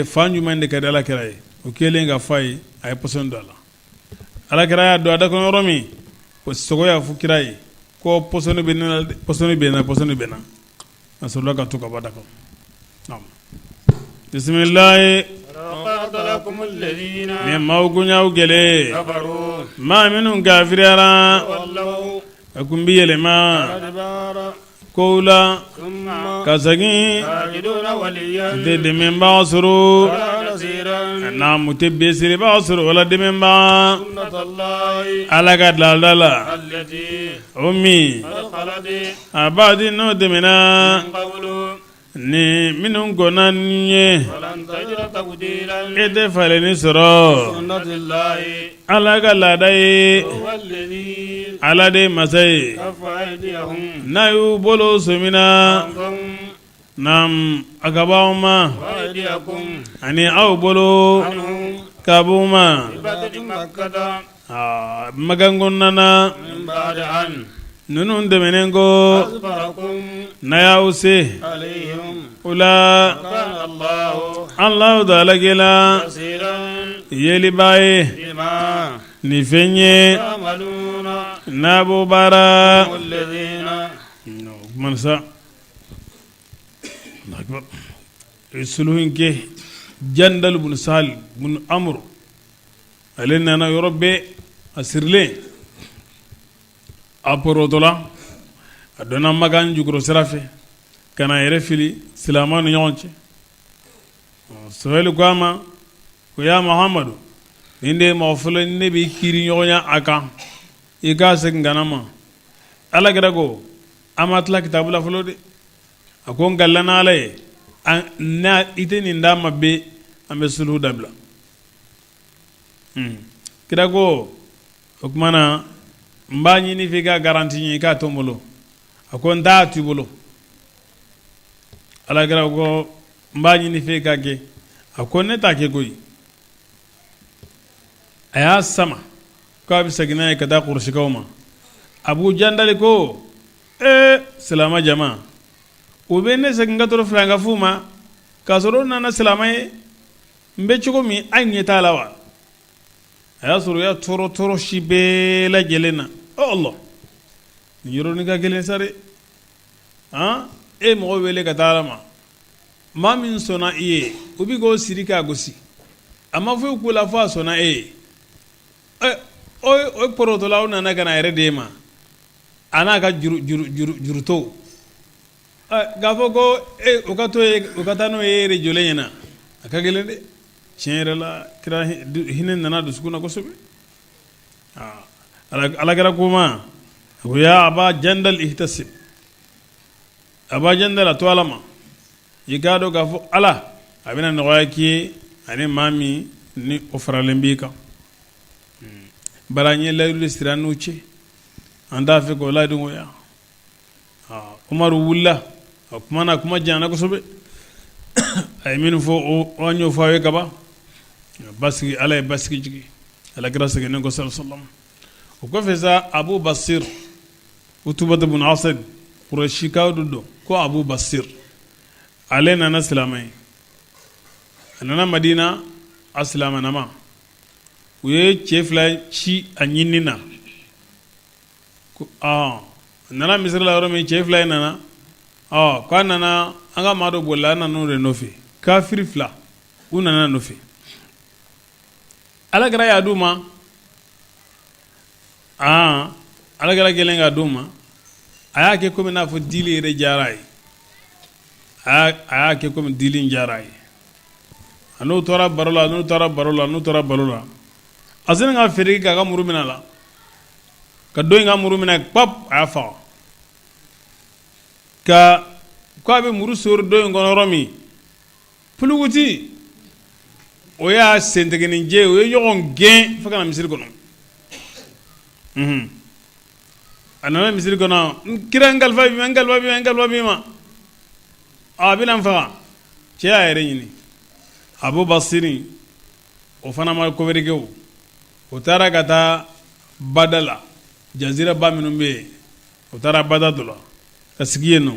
S2: fan jumɛn de ka di alakira ye. O kɛlen ka fɔ a ye, a ye pɔsɔni don a la. Alakira y'a don a da kɔnɔ yɔrɔ min, o sogo y'a fɔ kira ye ko pɔsɔni bɛ ne na, pɔsɔni bɛ n na, pɔsɔni bɛ n na. A sɔrɔla ka to ka bɔ da kɔnɔ. Bisimilayi. Ni maaw kun y'aw kɛlɛ, maa minnu kafiriyara, a kun bɛ yɛlɛma. Kow la ka segin u tɛ dɛmɛbaa sɔrɔ naamu u tɛ bilasiribaa sɔrɔ wala dɛmɛbaa Ala ka laada la o min a baadi n'o tɛmɛna Ni minnu kɔnna nin ye e tɛ falenni sɔrɔ Ala ka laada ye Ala de ye masa ye n'a y'u bolo sɔmina naamu a ka bɔ aw ma ani aw bolo ka bɔ u ma Makan kɔnɔna na ninnu tɛmɛnen kɔ n'a y'aw se o la Alahu taala kɛla yelibaa ye ni fɛn ye n'a b'o baara masa sulhu in kɛ Jandal bun Sahal bun Amr Ale nana yɔrɔ bɛɛ a sirilen a porotɔla a donna Makan jukɔrɔ sira fɛ ka n'a yɛrɛ fili silamɛw ni ɲɔgɔn cɛ Suhayili ko a ma ko ya Muhamadu nin de ye mɔgɔ fɔlɔ ne b'i kiri ɲɔgɔnya a kan i k'a segin ka na n ma Ala kira ko an ma tila kitabu la fɔlɔ dɛ a ko n kalila n'Ala ye i tɛ nin d'a ma bi an bɛ sulhu dabila Kira ko o tuma na n b'a ɲini i fɛ i ka garanti ye i k'a to n bolo a ko n t'a to i bolo ala kira ko n b'a ɲini i fɛ i k'a kɛ a ko ne t'a kɛ koyi a y'a sama k'a bɛ segin n'a ye ka taa kurasikaw ma Abu Jandali ko ee silamɛ jama u bɛ ne segin ka tɔrɔ filankafow ma k'a sɔrɔ u nana silamɛ ye n bɛ cogo min a ɲɛ t'a la wa a y'a sɔrɔ u y'a tɔɔrɔ tɔɔrɔ si bɛɛ lajɛlen na Allah nin yɔrɔnin ka gɛlɛn sa dɛ e mɔgɔ wele ka taa ala ma maa min sɔnna i ye u bɛ k'o siri k'a gosi a ma foyi k'u la fo a sɔnna e ye o porotɔla o nana ka na yɛrɛ d'e ma a n'a ka jurutow K'a fɔ ko u ka to u ka taa n'o ye yɛrɛ jɔlen ɲɛna a ka gɛlɛn dɛ tiɲɛ yɛrɛ la kira hinɛ nana dusukun na kosɛbɛ ala kira ko ma o ya Aba Jandal ihtasib Aba Jandal a to ala ma i k'a dɔn k'a fɔ ala a bɛna nɔgɔya k'i ye ani maa min ni o faralen b'i kan bari an ye layidu de siri an n'u cɛ an t'a fɛ k'o layidu ŋɔya Umaru wulila a kumana kuma janyana kosɛbɛ a ye min fɔ an y'o fɔ a ye kaban basigi ala ye basigi jigin ala kira seginnen kɔ sallam o kɔfɛ sa Abu Basir Utubatu bun Asad Kurasikaw de don ko Abu Basir ale nana silamɛ ye a nana Madina a silamɛnama u ye cɛ fila ci a ɲinini na A nana misiri la yɔrɔ min cɛ fila in nana k'a nana an ka maa dɔ bolila an nana o de nɔfɛ kafiri fila u nana nɔfɛ ala kira y'a d'u ma aa ala kira kɛlen k'a d'u ma a y'a kɛ komi n'a fɔ dili yɛrɛ diyara a ye a y'a kɛ komi dili diyara a ye a n'u tora baro la n'u tora baro la n'u tora baro la a sina ka feere k'a ka muru minɛ a la ka dɔ in ka muru minɛ pap a y'a faga ka ko a bɛ muru sori dɔ in kɔnɔ yɔrɔ min pulukuti o y'a sentigɛnin jɛ o ye ɲɔgɔn gɛn fo ka na misiri kɔnɔ a nana misiri kɔnɔ n kira n kalifa b'i ma n kalifa b'i ma n kalifa b'i ma a bɛna n faga cɛ y'a yɛrɛ ɲini Abu Basiri o fana ma ko wɛrɛ kɛ o o taara ka taa bada la jazira ba minnu bɛ yen o taara bada dɔ la ka sigi yen nɔ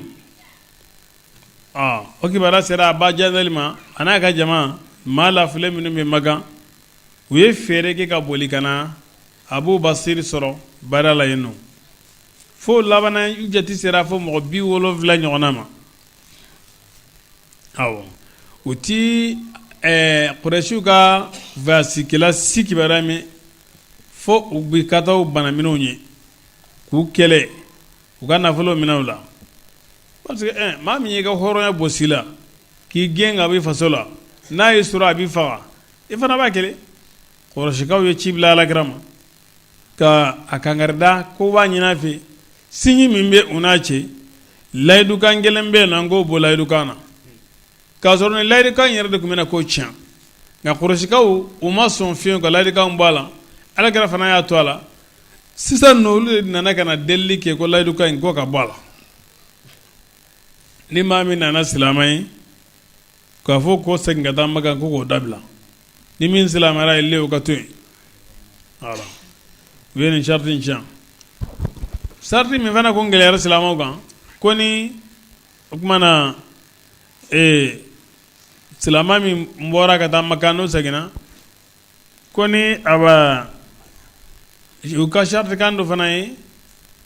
S2: o kibaruya sera Aba Jandali ma a n'a ka jama maa lafile minnu bɛ Makan u ye fɛɛrɛ kɛ ka boli ka na Abu Basiri sɔrɔ bada la yen nɔ fo labanna u jate sera fo mɔgɔ 70 ɲɔgɔnna ma awɔ u ti Kurɛsiw ka voyasikɛla si kibaruya mɛn fo u bɛ ka taa u bana minnu ye k'u kɛlɛ u ka nafolo minɛ u la. Parce que maa min y'i ka hɔrɔnya bɔsi i la k'i gɛn ka bɔ i faso la, n'a y'i sɔrɔ a b'i faga, i fana b'a kɛlɛ. Kurayisikaw ye ci bila alakira ma ka a kankarida ko b'a ɲini a fɛ, sinji min bɛ u n'a cɛ, layidukan kelen bɛ yen na, k'o bɔ layidukan na, k'a sɔrɔ ni layidukan yɛrɛ de tun bɛna ko tiɲɛ. Nka kurayisikaw u ma sɔn fiyewu ka layidukan bɔ a la. Alakira fana y'a to a la. Sisan olu de nana ka na delili kɛ ko layidukan in ko ka bɔ a la. Ni maa min nana silamɛ ye k'a fɔ ko segin ka taa Makan, ko k'o dabila, ni min silamɛra ye o ka to yen. Voilà, u ye nin sariti in tiɲɛ. Sariti min fana ko gɛlɛyara silamɛw kan, ko ni o tuma na ee silamɛ min bɔra ka taa Makan, n'o seginna, ko ni aba u ka sariti kan dɔ fana ye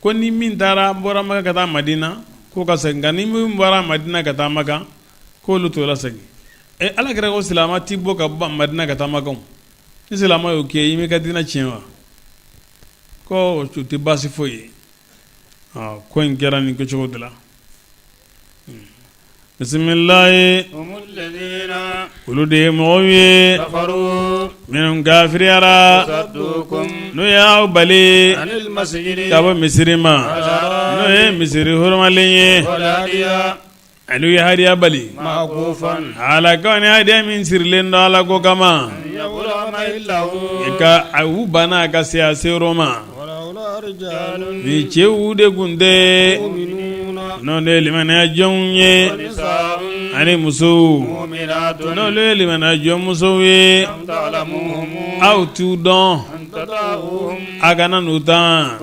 S2: ko ni min taara bɔra Makan ka taa Madina, k'o ka segin, nka ni min bɔra Madina ka taa Makan, k'olu t'o lasegin. Ɛ, ala kira ko silamɛ ti bɔ ka bɔ Madina ka taa Makan. Ni silamɛ y'o kɛ, i m'i ka diinɛ tiɲɛ wa? Ko o tɛ baasi foyi ye. Ko in kɛra nin kɛcogo de la. Bisimilayi, olu de ye mɔgɔw ye minnu kafiriyara, n'u y'aw bali ka bɔ misiri ma, n'o ye misiri hɔrɔmalen ye, ani ye hadiya bali ala ko ni hadiya min sirilen don ala ko kama, ka u banna a ka se a seyɔrɔ ma. Ni cɛw de tun tɛ, n'olu ye limaniya jɔnw ye, ani musow, n'olu ye limaniya jɔn musow ye, aw t'u dɔn, a kana n'u tan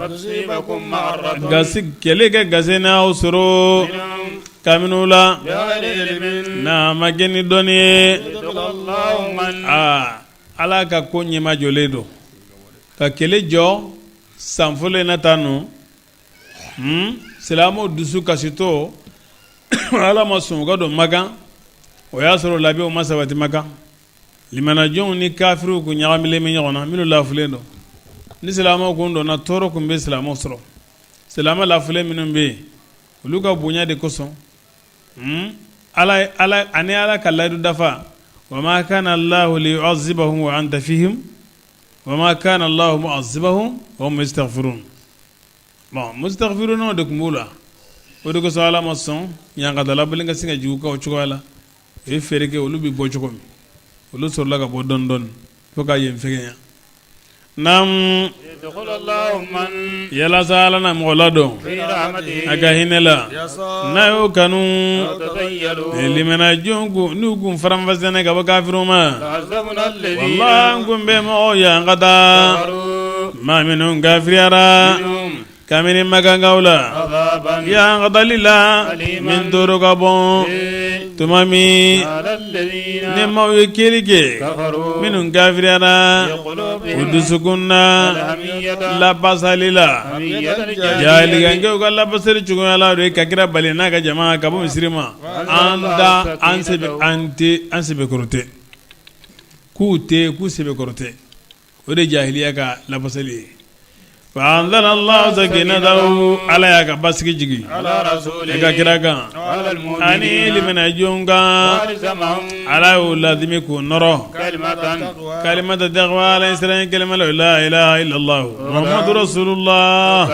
S2: gasi kɛlɛ kɛ gasi n'aw sɔrɔ kabini u la, n'a ma kɛ ni dɔnni ye. Aa, ala ka ko ɲɛmajɔlen don ka kɛlɛ jɔ san fɔlɔ in na tan nɔ. Silamɛw dusu kasitɔ, ala ma sɔn u ka don Makan. O y'a sɔrɔ labɛnw ma sabati Makan. Limanajɔnw ni kafiriw kun ɲagamilen bɛ ɲɔgɔn na, minnu lafulen don. Ni silamɛw kun donna, tɔɔrɔ kun bɛ silamɛw sɔrɔ. Silamɛ lafulen minnu bɛ yen, olu ka bonya de kosɔn, ala ala ani ala ka layidu dafa, wa ma kana Allahu liyu'azzibahum wa anta fihim wa ma kana Allahu mu'azzibahum wa hum yastaghfirun. Bon, mustaghfirun de tun b'u la, o de kosɔn ala ma sɔn ɲangatalabali ka se ka jigin u kan o cogoya la. U ye fɛɛrɛ kɛ olu bɛ bɔ cogo min, olu sɔrɔla ka bɔ dɔɔnin dɔɔnin fo ka yen fɛgɛnya. Naamu, yalasa ala na mɔgɔ ladon a ka hinɛ la, n'a y'o kanu. Limanajɔnw kun n'u kun faranfasiyana ka bɔ kafiriw ma, walahi an kun bɛ mɔgɔw ɲangata, maa minnu kafiriyara kabini makankaw la, ɲangatali la min tɔɔrɔ ka bon. Tuma min ni maaw ye keli kɛ, minnu kafiriyara, u dusukun na labasali la, jahilikankɛw ka labasali cogoya la, o de ye ka kira bali n'a ka jama ka bɔ misiri ma. An da an an tɛ an sɛbɛkɔrɔ tɛ k'u tɛ k'u sɛbɛkɔrɔ tɛ. O de jahiliya ka labasali ye. Fa anzala Allahu sakinatahu, ala y'a ka basigi jigin a ka kira kan ani limanajɔnw kan. Ala y'o ladimi k'o nɔrɔ kalimata taqwa, ala ɲɛsiranɲɛ kalima la, la ilaha illallah muhammadu rasulullah.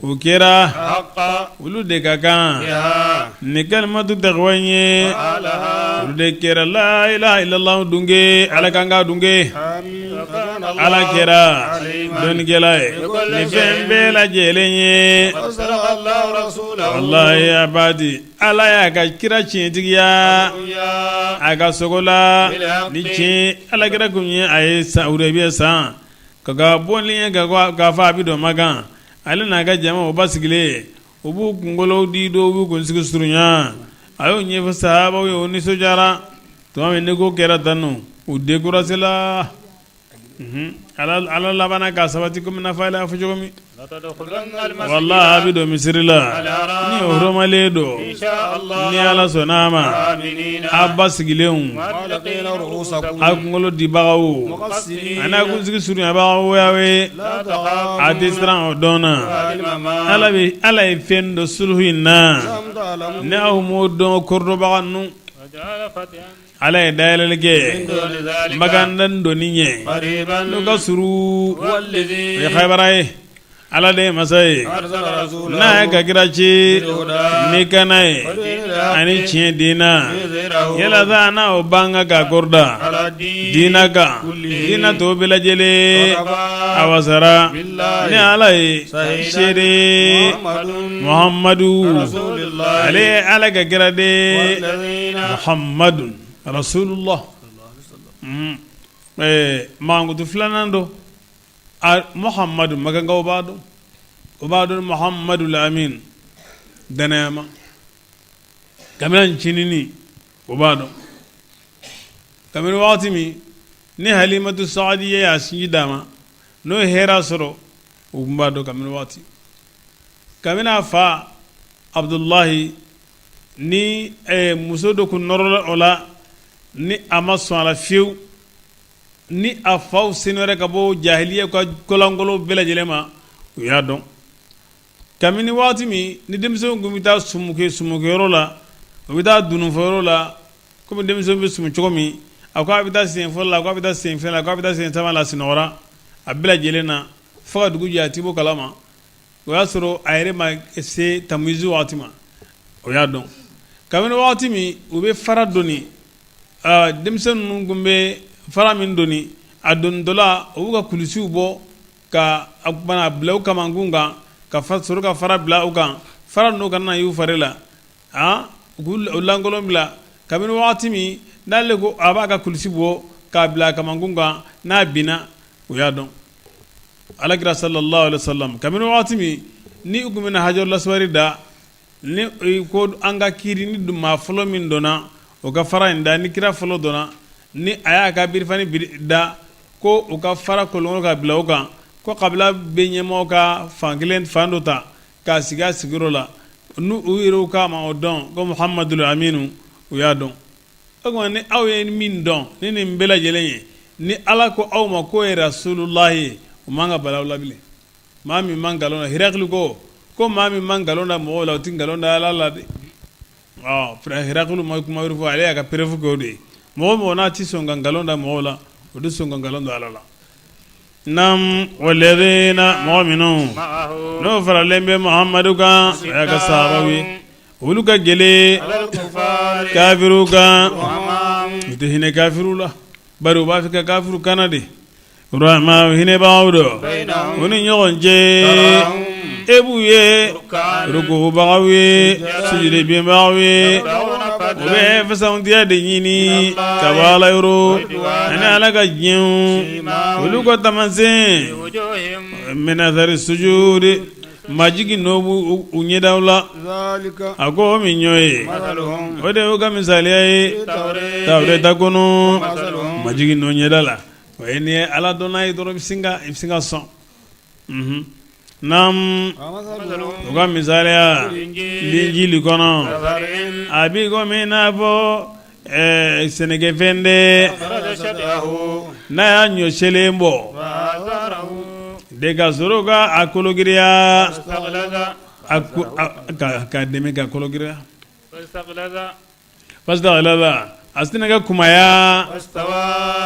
S2: O kɛra olu de ka kan ni kalimatu taqwa in ye, olu de kɛra la ilaha illallah dunge. Ala k'an k'a dunge. Ala kɛra dɔnnikɛla ye ni fɛn bɛɛ lajɛlen ye. Walahi abadi, ala y'a ka kira tiɲɛtigiya a ka sogo la ni tiɲɛ. Ala kira kun ye a ye san Hudayibiya san ka ka bɔlen ye k'a fɔ a bɛ don Makan, ale n'a ka jama o basigilen, u b'u kunkolow di dɔw b'u kunsigi surunya. A y'o ɲɛfɔ sahabaw ye, o nisɔndiyara. Tuma min ni ko kɛra tan nɔ, u découragé la. Ala labanna k'a sabati komi n'a fɔ ale y'a fɔ cogo min. Wala a bɛ don misiri la ni o hɔrɔnmalen don ni Ala sɔnna a ma a basigilenw a kunkolo dibagaw ani a kunsigi surunyabagaw y'aw ye a tɛ siran o dɔn na Ala bɛ Ala ye fɛn dɔ suluhu in na ni aw m'o dɔn koridɔnbaga ninnu Ala ye dayɛlɛli kɛ makan donni ɲɛ n'o ka surun o ye Hayibara ye Ala de ye masa ye n'a ye ka kira ci ni kana ye ani tiɲɛ diina yalasa n'a o banga k'a kɔrɔta diina kan diina tɔw bɛɛ lajɛlen a wasara ni Ala ye seere Muhamadu ale ye Ala ka kira de ye Muhamadu rasulullah mankutu filanan don Muhamadu makankaw b'a dɔn o b'a dɔn Muhamadu lamin dannayama kabini ncinin o b'a dɔn kabini waati min ni Halimatu Saadiya y'a sinji d'a ma n'o ye hɛrɛ sɔrɔ o tun b'a dɔn kabini waati kabini a fa Abudulayi ni muso dɔ kun nɔrɔla o la ni a ma sɔn a la fiyewu ni a faw senuyara ka bɔ jahiliya ka kolankolon bɛɛ lajɛlen ma u y'a dɔn kabini waati min ni denmisɛnw tun bɛ taa sumukɛyɔrɔ la u bɛ taa dununfɔyɔrɔ la kɔmi denmisɛnw bɛ sumu cogo min a ko a bɛ taa sen fɔlɔ la a ko a bɛ taa sen fila la a ko a bɛ taa sen saba la sunɔgɔra a bɛɛ lajɛlen na fo ka dugu jɛ a tɛ bɔ kalama o y'a sɔrɔ a yɛrɛ ma se tamuyizu waati ma o y'a dɔn kabini waati min u bɛ fara doni denmisɛn ninnu tun bɛ fara min doni a donitɔla u b'u ka kulusiw bɔ ka a bila u kamankun kan ka sɔrɔ ka fara bila u kan fara ninnu kana y'u fari la u k'u lankolon bila kabini waati min n'ale ko a b'a ka kulusi bɔ k'a bila a kamankun kan n'a binna u y'a dɔn alakira sallallahu alaihi wasallam kabini waati min ni u tun bɛna hajarul aswari da ni ko an ka kiri ni maa fɔlɔ min donna o ka fara in da ni kira fɔlɔ donna ni a y'a ka birifani da ko u ka fara kolonkolon ka bila o kan ko kabila bɛɛ ɲɛmɔgɔ ka fan kelen fan dɔ ta k'a sigi a sigiyɔrɔ la n'u u yɛrɛ k'a ma o dɔn ko muhamadul aminu u y'a dɔn o tuma ni aw ye min dɔn ni nin bɛɛ lajɛlen ye ni ala ko aw ma k'o ye rasulullahi ye o man ka bala aw la bilen maa min man nkalon da Hirakili ko ko maa min man nkalon da mɔgɔw la o tɛ nkalon da ala la dɛ Hirakili ma kuma wɛrɛ fɔ ale y'a ka preuve kɛ o de ye mɔgɔ o mɔgɔ n'a tɛ sɔn ka nkalon da mɔgɔw la o tɛ sɔn ka nkalon da ala la naam walladhina mɔgɔ minnu n'o faralen bɛ Muhamadu kan o y'a ka sahabaw ye olu ka gɛlɛn kafiriw kan u tɛ hinɛ kafiriw la bari u b'a fɛ ka kafiriw kana de ruhama hinɛbagaw don u ni ɲɔgɔn cɛ e b'u ye rukubagaw ye sujudebinbagaw ye u bɛ fisamantiya de ɲini ka bɔ ala yɔrɔ ani ala ka diɲɛ olu ka taamasiyɛn min athari sujudi majigin nɔ b'u ɲɛdaw la a ko o min y'o ye o de y'u ka misaliya ye tawureta kɔnɔ majigin nɔ ɲɛda la o ye n'i ye ala dɔnna ye dɔrɔn i bɛ sin ka sɔn naam u ka misaliya linjili kɔnɔ a b'i komi i n'a fɔ sɛnɛkɛfɛn de n'a y'a ɲɔ selen bɔ de ka sɔrɔ ka a kologiriya ka dɛmɛ ka kologiriya fastaghlaza a sinna ka kunbaya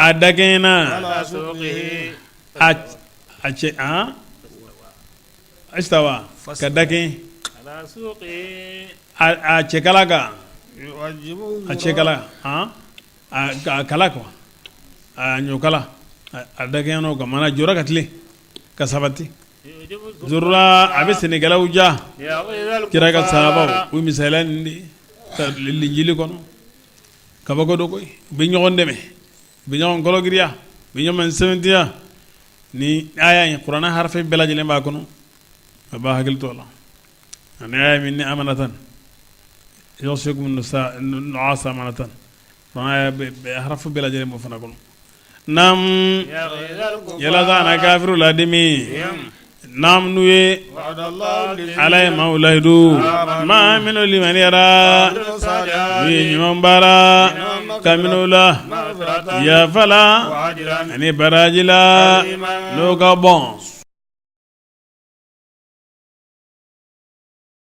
S2: a dakɛɲɛna a cɛ istawa ka dakɛɲɛ a cɛkala kan a cɛkala a kala quoi a ɲɔkala a dakɛɲɛna o kan maanaa jɔra ka tilen ka sabati zurra a bɛ sɛnɛkɛlaw ja kira ka sahabaw u misaliya nin de linjili kɔnɔ kabako don koyi u bɛ ɲɔgɔn dɛmɛ u bɛ ɲɔgɔn kologiriya u bɛ ɲɔgɔn sɛmɛntiya ni aya in kuranɛ harafi bɛɛ lajɛlen b'a kɔnɔ a b'a hakili to a la ani aya min ni amanatan yaghshikum nu'asa amanatan harafu bɛɛ lajɛlen b'o fana kɔnɔ naam yalasa a na kafiriw ladimi Naam n'u ye Ala ye maaw layidu maa minnu limaniyara n'u ye ɲuman baara ka minɛ u la yafa la ani baraji la n'o ka bon.